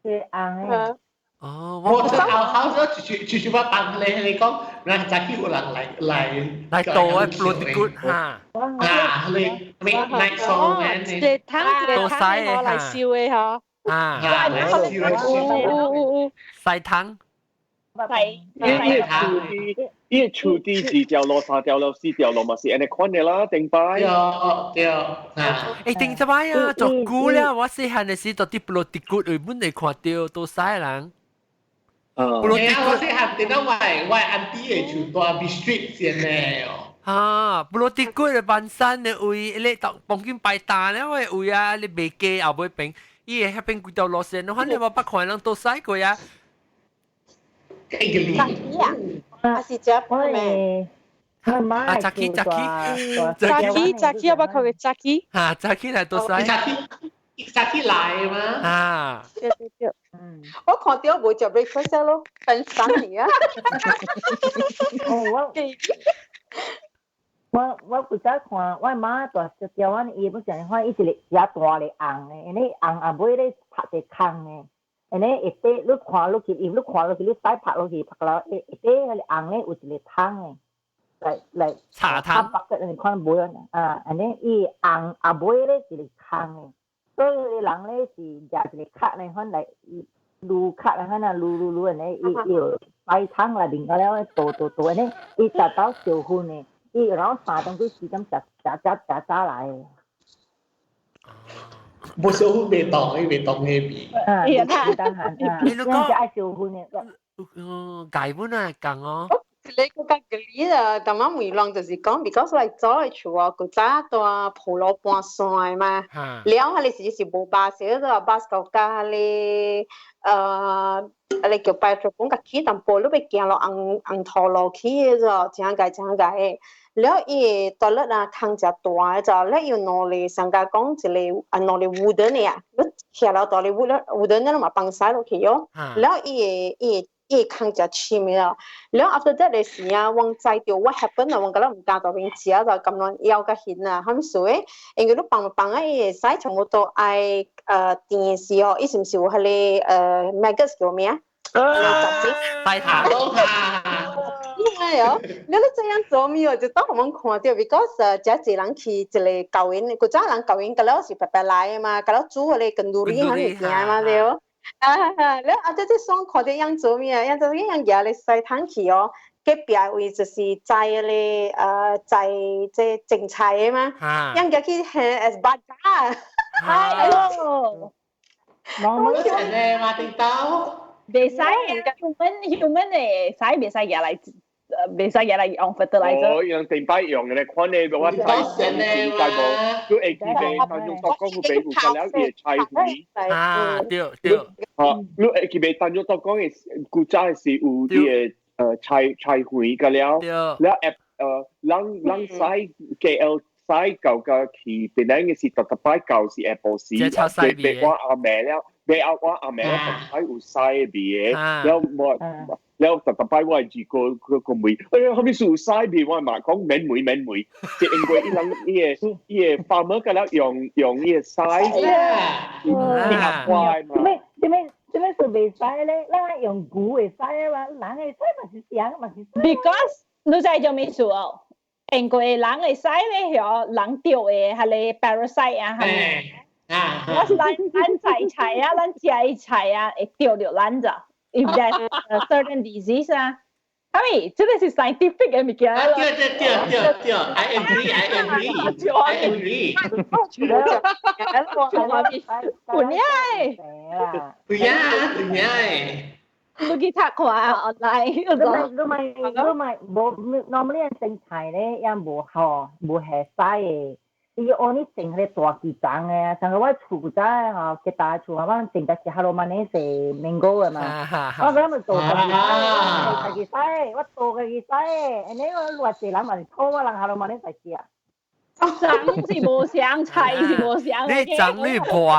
是紅的。哦，我就 outhouse 就是我放咧，你講，咱早起有人來來來倒的 bloody good 嚇。啊，你你 night song 咧，一個湯一個湯的來燒的吼。啊，來燒的燒。曬湯。係。伊個厝地，伊個厝地二條路、三條路、四條路嘛是按呢款的啦，頂擺。對對啊。欸，頂一擺啊，做久了，我細漢的時到佇 bloody good 位本會看著都使人。啊！我細漢點解我 auntie 的厝蹛 B Street 先咧哦。啊，bloody good 的板山的位，你當幫緊擺單咧，我位啊，你袂加後尾邊，伊會彼邊規條路線，反正我捌看人都使過啊。早起啊，還是食咩？啊，早起早起，早起早起，我捌看過早起。啊，早起來都使。早起早起來嘛。啊。對對對。嗯。我看到無食 breakfast 咯，分散去啊。哦，我古早看，我媽蹛台灣，伊本上看伊一個遮大個紅的，因為紅後尾咧拍一個空的。按呢下底你看落去，因你看落去，你使拍落去，拍落下底彼個紅咧有一個湯的，來來茶湯，白個你看無啊？按呢伊紅後尾咧一個空的，所以人咧是舉一個卡咧，款來滷卡咧，款啊滷滷滷按呢，伊伊有擺湯內面個了，倒倒倒按呢，伊食到燒薰的，伊然後3點幾4點食食食食早來的。無燒薰袂當，伊袂當彼味。啊，袂當行啊，你講愛燒薰的。嗯，解本啊講哦。一個較吉利啊，淡仔問人就是講，because 我早的厝哦，古早蹛埔路半山的嘛，了彼個時是無巴士，就巴士到甲彼個彼個叫白竹講甲起淡薄，你欲行落紅紅土路去的就誠濟誠濟的。了伊個 toilet 啊，空誠大的就，了有兩個上加講一個啊兩個 wooden 的啊，你徛了大個 wooden wooden 的嘛放屎落去喲。了伊個伊個伊個空誠深的了，了 after that 的時啊，我知著 what happen 啊，我敢若毋敢大邊食就甘願枵較興啊，啥物事的？因為你放放啊，伊會使全部都愛電的時候，伊是毋是有彼個maggots 叫咩啊？大塔咯哈。係哦，你都這樣做咪哦，就當我們看到，because 這濟人去一個舊年，古早人舊年個了是白白來的嘛，個了煮嗰個 kenduri 喺物件嘛對。啊，了啊，這這爽看到樣做咩啊？樣做樣舉咧洗湯去哦，隔壁位就是摘嗰個摘這種菜的嘛，樣舉去 as 八家。哎喲，我成咧馬丁刀。袂使 human human 的使袂使舉來，袂使舉來用 fertilizer。哦，用定擺用嘅咧，看你我睇你解無，佢會記得單用作講佢俾有個了伊菜肥。啊，對對。啊，你會記得單用作講嘅古早是有伊個菜菜肥個了，了 app 人人使 KL 使舊個去，本來嘅是特特擺舊是 Apple 時，別我阿妹了。你阿我阿妹特擺有屎味嘅，了我了特特擺我係個個個問，哎呀，後面是有屎味，我嘛講免問免問，就因為伊人伊個伊個 farmer 個了用用伊個屎，伊阿怪嘛。咩咩咩是袂使咧？咱用牛會使啊嘛，人會使嘛是啥嘛是。 Because 你知做咩事哦？因為人會使咧，嗬，人著的係個 parasite 啊，係。我是咱咱摘菜啊，咱食的菜啊，會著著咱咋？If there's a certain disease 啊，係咪？這個是 scientific 的物件咯。對對對對對，I agree I agree I agree。有影有影有影。你去讀看 online。你咪你咪無 normally 種菜咧，也無吼無下屎的。伊按呢種彼個大枝欉的，像個我厝早吼，吉大厝啊，我種的是哈羅曼尼是 mango 的嘛，我講咪做家己洗，家己洗，我做家己洗，按呢我偌濟人嘛是討我人哈羅曼尼在食。長是無相，菜是無相。你長你磨，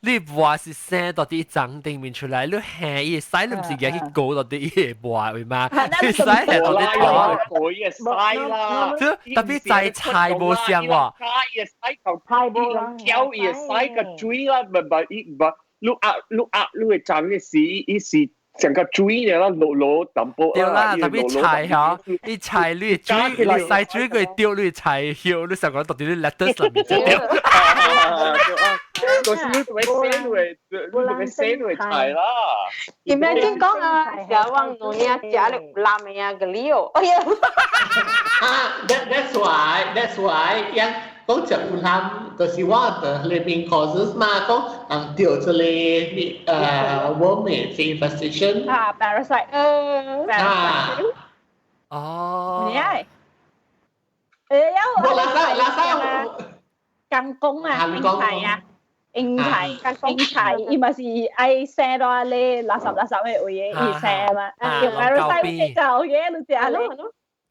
你磨是生到啲長頂面出來，你下伊洗你唔是去勾到啲伊磨為嘛？你洗係到啲頭，伊洗啦。這特別在菜無相喎。伊洗頭，菜無挑伊洗個水啦，唔唔伊唔，你壓你壓你會長嘅時，伊是。成個水呢啦，落落淡薄。對啦，特別菜嗬，你菜你水，你洗水佢掉你菜葉，你成個到底你 lettuce 上面就掉。嗰時你做咩生會，你做咩生會菜啦？ Imagine 講啊，小王農業食了有爛的啊個料，哎呀！啊，that's why 樣講食有爛，就是我的 living causes 嘛，講人掉這個worm 的 infestation。啊，parasite。啊。哦。你係？誒有。我拉薩拉薩。工工啊，英菜啊，英菜，英菜，伊嘛是愛生到咧垃圾垃圾的位嘅，伊生嘛，用 parasite 就嘅，你食咧。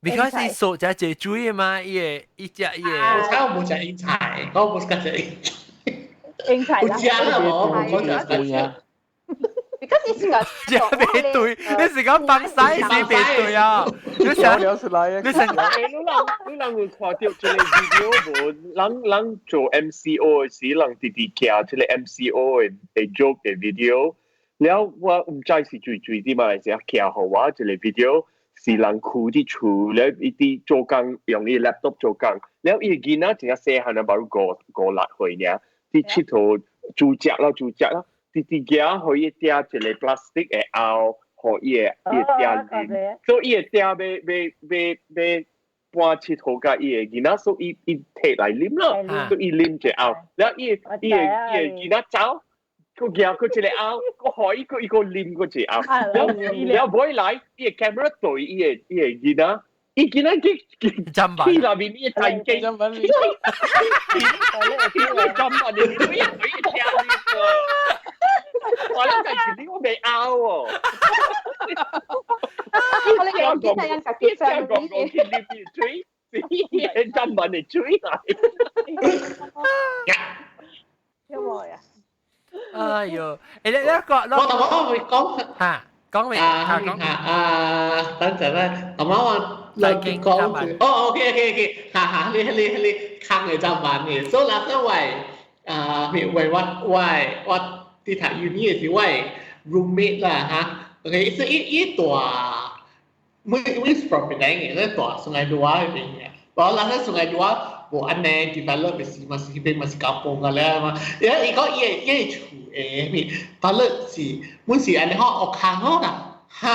Because 伊數只隻水嘛，伊個伊隻伊個。我猜我冇食英菜，我冇食隻英菜。英菜有食啦無？我食食。 Because 伊是個食袂對，你是講放屎是袂對啊？你想你想你人有看到這個 video 無？人人做 MCO 的時，人直直寄這個 MCO 的的 joke 的 video。了我毋知是最最啲嘛，是寄予我這個 video。是人跍佇厝，了伊佇做工用伊 laptop 做工，了伊囡仔真正細漢啊，無五五六歲爾，佇𨑨迌煮食啦煮食啦，直直行予伊掟一個 plastic 的甌，予伊的伊的碇啉，所以伊的碇欲欲欲欲搬𨑨迌共伊的囡仔，所以伊伊摕來啉啦，所以伊啉一甌，了伊伊的伊的囡仔走。佢行佢一個甌，佢予伊佢伊個啉過一個甌，了了尾來伊個 camera 對伊個伊個囡仔，伊囡仔去去去內面伊個台機，甌板，甌板你你你聽呢個，我諗就係呢個未拗喎。我哋講啲係人家己講講去啉水，伊個砧板的水來。有冇呀？哎呦，誒你你個我同我會講嚇，講未？啊講啊，等陣啦，同埋我來講，哦，OK OK OK，哈哈，你你你空嘅砧板嘅，所以嗱，因為啊，為我我我佇讀 uni 嘅時，我 roommate 啦嚇，OK，是伊伊大每每 from Penang 嘅，咧大 Sungai Dua 嗰邊嘅。我諗喺 Sungai Dua 無按呢 develop 嘅時嘛，是邊嘛是 kampung 嘅咧嘛。而家伊講伊個伊個厝嘅咩，toilet 是本是按呢好學坑好啦，嚇？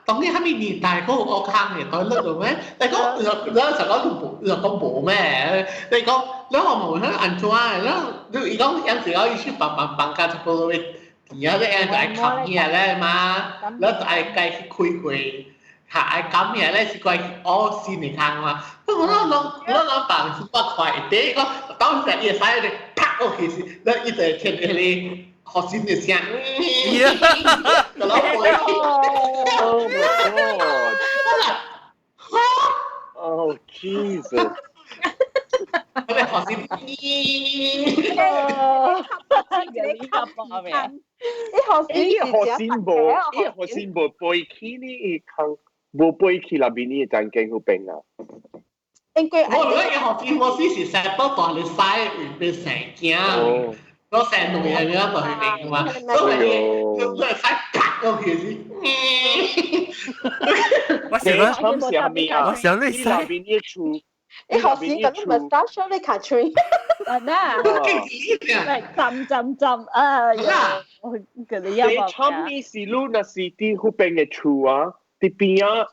當你蝦米年代嗰個學坑嘅 toilet 做咩？你講你就講無，你就講無咩？你講你我問佢按怎嘅，你伊講有時講伊去幫幫幫家差不多會。而家咧就愛冚嘢咧嘛，你就愛計去開會。下愛咁嘢咧是怪哦新嘅坑嘛，我我我我放300塊一個，當時伊會使咧啪落去是，你一直聽到你學新嘅聲，個老婆。 Oh my God! Oh Jesus! 我哋學新。你學伊學先無，伊學先無背起呢，伊坑無背起那邊呢，就間好病啊！應該我覺得學先我先是成多大你嘥完變成驚，我成路嘢樣就去病嘛，所以你就係使啪落去先。我想我想你那邊呢厝。你學先咁咪 start 你卡吹，啊嗱，浸浸浸啊！我佢哋一你參呢是路那是啲好病嘅厝啊，啲邊啊，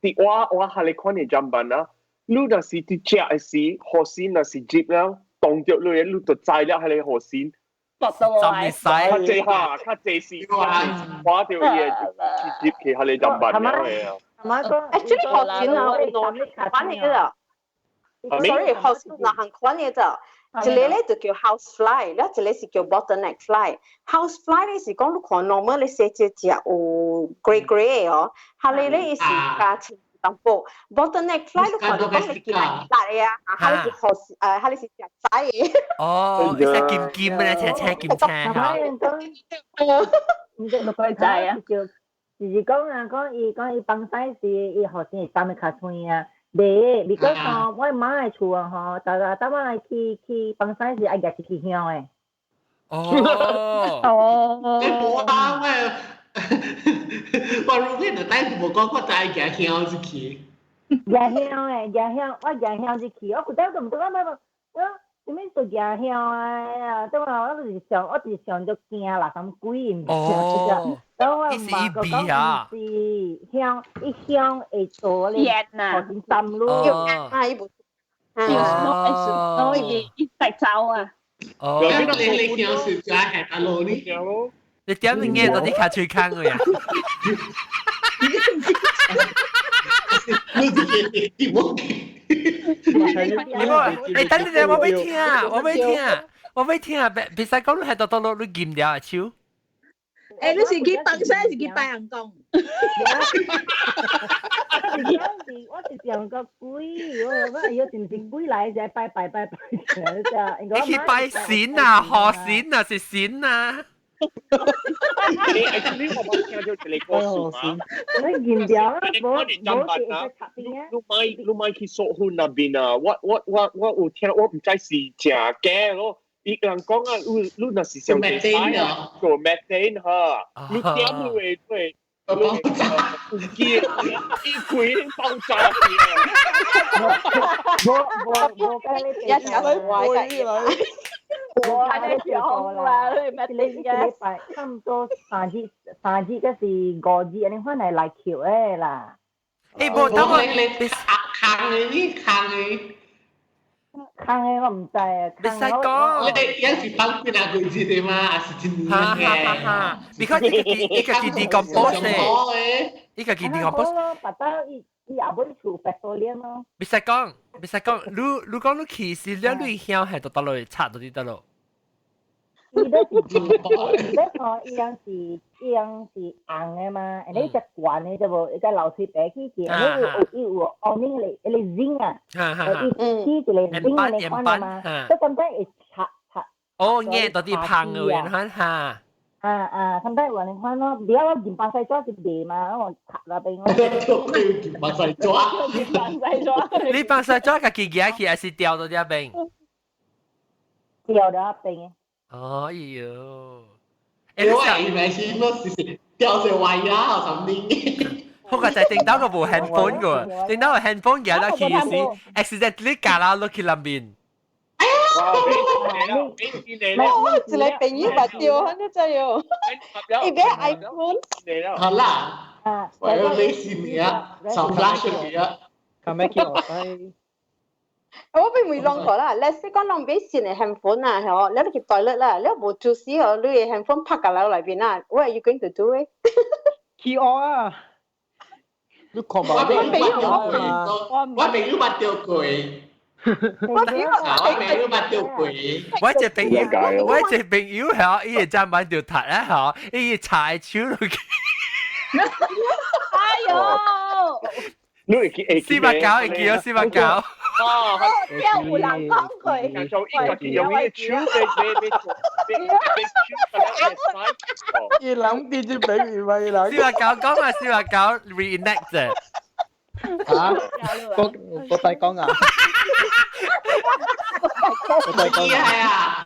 啲我我係你看你砧板啊，路那是啲食嘅時，河鮮那是接啦，當著你路就載了係你河鮮。落到嚟，較濟下，較濟是花掉嘢接其係你砧板嘅啊。 Actually 學先啊，我玩你啦。Sorry，學先兩項款嘅咋。一個咧就叫 house fly，了一個是叫 bottleneck fly。house fly 咧是講你看 normal 你細隻隻有 grey grey 的哦，下咧咧是加青淡薄。bottleneck fly 你看到講你見來辣的啊，下咧是學誒，下咧是食仔的。哦，你食金金咧，青青金青嚇。唔知六個仔啊，就是講啊，講伊講伊幫使是伊學生會擔的較脆啊。袂，你講吼，我媽的厝啊吼，逐逐逐擺去去幫使是愛夾一支香的。哦哦，你無啊，我我如果就帶無講，我就愛夾香入去。夾香的，夾香，我夾香入去，我舊底都毋知我我我啥物做夾香啊？對嘛，我就是想，我就是想著驚垃圾鬼，毋是哦，然後我媽個講毋是香，伊香會做咧，啊，學浸咯，啊，伊無，哦，伊伊帶走啊。哦，你你香是就係阿羅呢？你點樣到底卡吹坑嘅呀？你你冇。你等陣，我未聽啊，我未聽，我未聽啊，別別使講你係到到落你禁掉啊手。誒，你是去幫手，還是去拜人公？我是想個鬼，我我哎呦，是毋是鬼來才拜拜拜拜啫？你去拜神啊，賀神啊，是神啊。你你我冇聽到一個故事嘛？你見掉啦，無無是會插邊啊？你買你買去索婚那邊啊？我我我我有聽，我唔知是真假咯。伊人講啊，你你若是想做做 methane 哈，你點會會爆炸？唔記伊開爆炸去啊！無無無，一時壞嘅。我係你講啦，你一個禮拜差唔多三日，三日嗰是五日，按呢款來來扣的啦。欸，無等我你你坑的你坑的，坑的我毋知啊。袂使講，你有時放幾若個月的嘛，還是一年哈哈哈哈！你看伊家己伊家己 decompose 的，伊家己 decompose。別到伊伊也無厝白多臉咯。袂使講，袂使講，你你講你去時了，你香係到倒落去插到啲得咯。伊咧是伊咧吼，伊樣是伊樣是紅的嘛，你只懸的就無，伊個流水白起去，你有伊有後面個個 zinc 啊，伊起一個 zinc 的款的嘛，所以感覺會插插。哦，硬到啲香的款哈。啊啊，咁解話你看咯，而家我件白細裝是賣嘛，我插啦俾我。件白細裝，白細裝。你白細裝家己夾起，還是掉到這邊？掉到邊。哎呦！欸，我以為是我是掉成壞呀，or something。好過就頂到個無 handphone 個，頂到個 handphone 嘅啦，其實 accidentally 夾啦落去裏面。哇！我一個朋友捌著，你知哦？伊買 iPhone。好啦，我要你是你啊，上 flash 嘅啊。咁咩叫我使？我俾問兩個啦，let's say 講人買新的 handphone 啊，嗬，你去 toilet 啦，你無注意哦，你的 handphone 拍個樓內邊啊，what are you going to do 咧？去學啊！你看我朋友我朋友捌著過。我朋友我朋友捌著過。我一個朋友，我一個朋友嗬，伊會站板就踢啊嗬，伊會插手落去。哎喲！你會記會489會記哦，489。哦，有有人講過。做伊家己用伊個手俾俾俾俾手伊人啲只比喻咪人。489講啊，489 reenact 啫。嚇？我我大講啊！我大講啊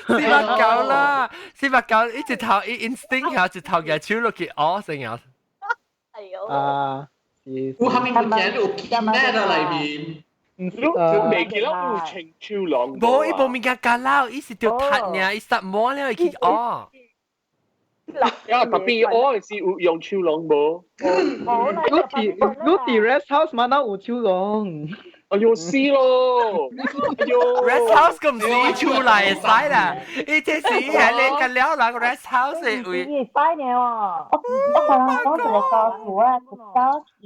！489啦，489一直頭伊 instinct 下一頭嘅手落去，哦，成日。哎呦！啊！有蝦米物件有金喺度內面？你就未見到有清手廊。無，伊無物件加老，伊是著踢爾，伊塞摸了伊去哦。啊，特別我是有用手廊無？你佇你佇 rest house 嘛，哪有手廊？哎呦死咯！哎呦，rest house 咁唔是厝內會使啦，伊這是伊係你個了人 rest house 的位。會使呢喎。我我剛剛講一個故事啊，一早去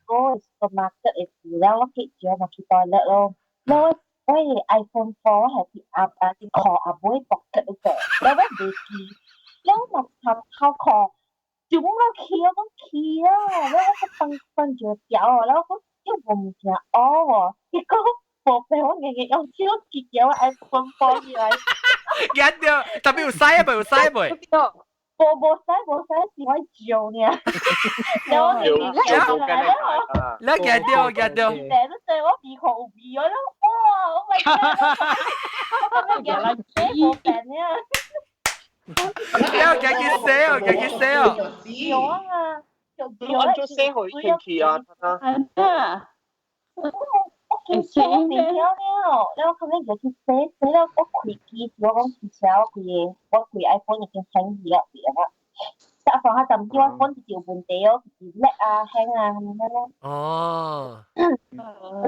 Costco supermarket 的時了，我去少嘛去 toilet 咯，了我我的 iPhone 4我係去阿啊去褲阿妹 pocket 嗰個，了我袂記，了我嘛頭頭褲就講到去，我講去啊，了我閣放放一條哦，了我講又無物件學喎，結果無病我硬硬用手記住我 iPhone 4起來。驚到，特別有使啊，有使未？無無使無使，是我照爾。然後我就你驚到驚到。成都對我鼻孔有味，我諗哇，Oh my god！我咁樣驚無病啊！你又驚佢死哦，驚佢死哦。有啊，你按咗寫去天氣啊？啊！我其實我未曉了，了後尾就去洗洗了，我開機時我講其實我規個我規 iPhone 已經響起了，對啊。但放下陣時我 phone 就有問題哦，就是叻啊、輕啊咁樣咯。哦。有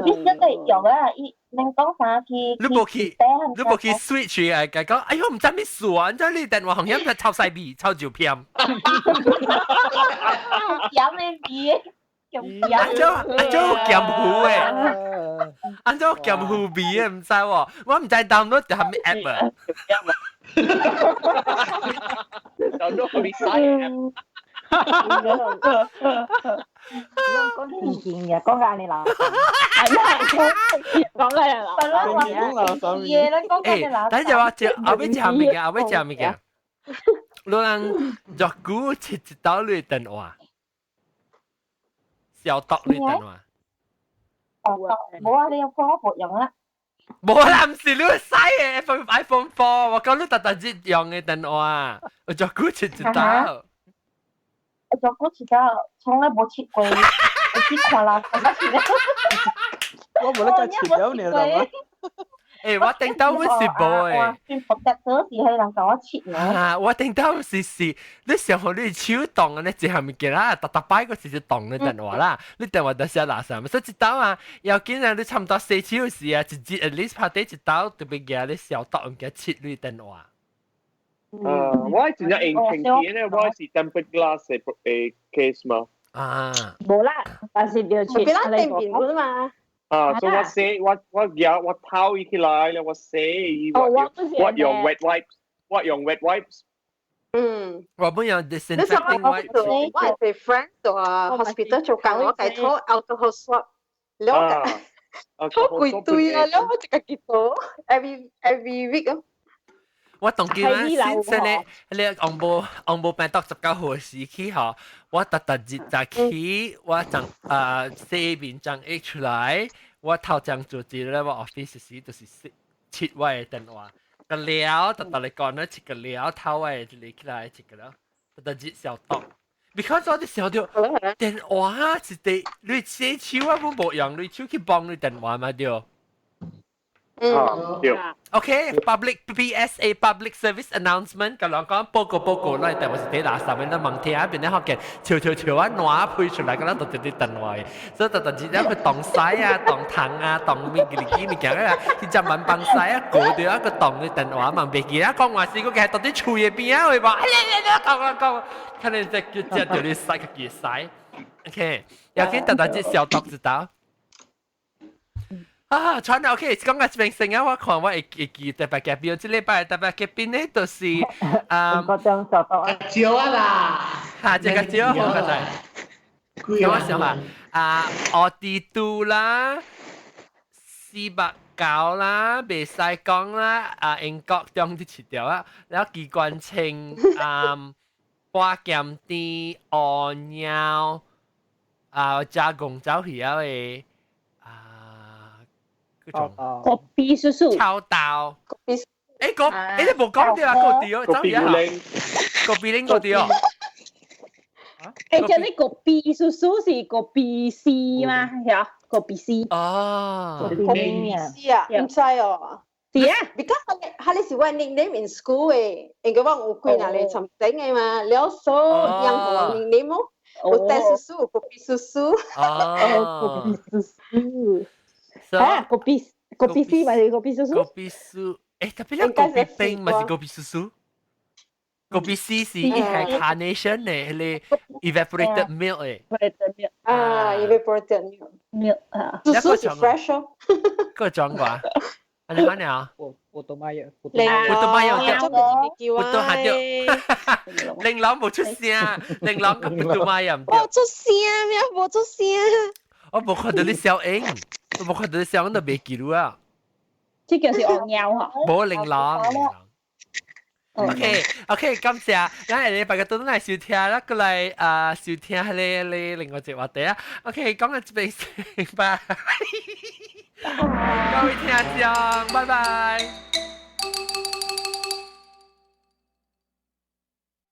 啲小對用啊，伊免講啥去。你無去，你無去 switch 啊？講，哎呦，毋知咩事啊？你知你電話紅險就抄西味，抄照片。鹹的味。按怎按怎鹹糊的？按怎鹹糊味的？毋知喎，我毋知 download 著啥物 app 啊。 download 啥物 app？講正經嘅，講緊你啦。講緊人啦。本來我嘢啦，講緊你啦。等陣我食後尾食物件，後尾食物件。你人若久切一道你電話。消毒你電話。無啊，你用 phone 我無用啊。無啦，毋是你使的 iPhone 4，我講你逐逐日用的電話，我就久切一道。我就久一道，從來無切過，我去看啦，我無咧個切了，你知嗎？欸，我頂到阮是無誒。算複雜多時係人教我切呢。啊，我頂到是是，你上好你手動啊，你一項物件啦，逐逐擺個是是動你電話啦，你電話就是垃圾，所以一道啊，要緊啊，你差毋多洗手時啊，一日 at least 拍底一道特別舉你消毒，毋記切你電話。啊，我真正用清氣咧，我是 tempered glass 的的 case 嘛。啊。無啦，但是就切。別咱頂面本嘛。啊，所以我洗我我舉我掏伊起來了，我洗伊，我我用 wet wipes，我用 wet wipes。我本用 disinfecting wipes。我係 friend 到啊 hospital 做工，我計拖 alcohol swab，了個拖幾堆啊，了我就家己做 every week 啊。我當記啦，先先咧，你紅毛紅毛病毒19號時期吼，我逐逐日早起，我將啊洗面將液出來，我頭前做一咧，我 office 時就是切我的電話，個了，逐逐嚟講咧，切個了，頭的一個起來，切個了，逐逐日消毒。，because 我哋想到電話是第你洗手啊，冇用你手去幫你電話嘛對。嗯，對。 OK，public PSA public service announcement，甲人講報告報告，咱電話是佇垃圾的，咱盲聽邊咧學見，笑笑笑啊，爛飛出來，敢若就直直電話的，所以特特只佢擋屎啊，擋糖啊，擋物物物件啊，去只蠻幫屎啊，過掉啊個擋的電話嘛，袂記啊，講話是個係到啲厝的邊啊，會話，哎呀呀，講講講，看你只叫只叫你屎個幾屎，OK，要緊特特只消毒一道。啊，傳 OK，講到這邊先啊，我看我會會記特別嘉賓，這禮拜特別嘉賓呢，就是啊，個張小刀啊，少啊啦，嚇，這個少好個仔，我想下啊，奧迪都啦，490啦，袂使講啦，啊，英國中啲一條啊，然後機關槍啊，花鹹甜烏貓啊，加工走去啊的。個 B 叔叔，臭豆，誒個誒你無講對啊，個對，個 B 零，個 B 零個對。誒，就呢個 B 叔叔是個 B C 嘛，係啊，個 B C。哦，個 B C 啊，唔知哦。是啊，because 佢你是我 nickname in school 嘅，因為我有幾若個尋整嘅嘛，了所以任何 nickname 哦，有戴叔叔，個 B 叔叔。哦，個 B 叔叔。啊，個 B 個 B C 咪是個 B 叔叔。個 B 叔，誒，特別咧個 B 冰咪是個 B 叔叔。個 B C 是伊係 carnation 咧，迄個 evaporated milk 誒。 evaporated milk 啊，evaporated milk milk 啊。叔叔是 fresh 哦。個裝過，啊你講啊？我我都買有，我都買有，我都下掉。玲瑯無出聲，玲瑯個不都買又唔對。無出聲咩？無出聲。我無看到你笑應。我無看到你笑，我都袂記錄啊。這叫是惡貓嗬。無玲瑯。OK OK，感謝，咱下禮拜個倒來收聽啦，過來啊收聽彼个另外一個話題啊。OK，講到這邊先，拜。各位聽眾，拜拜。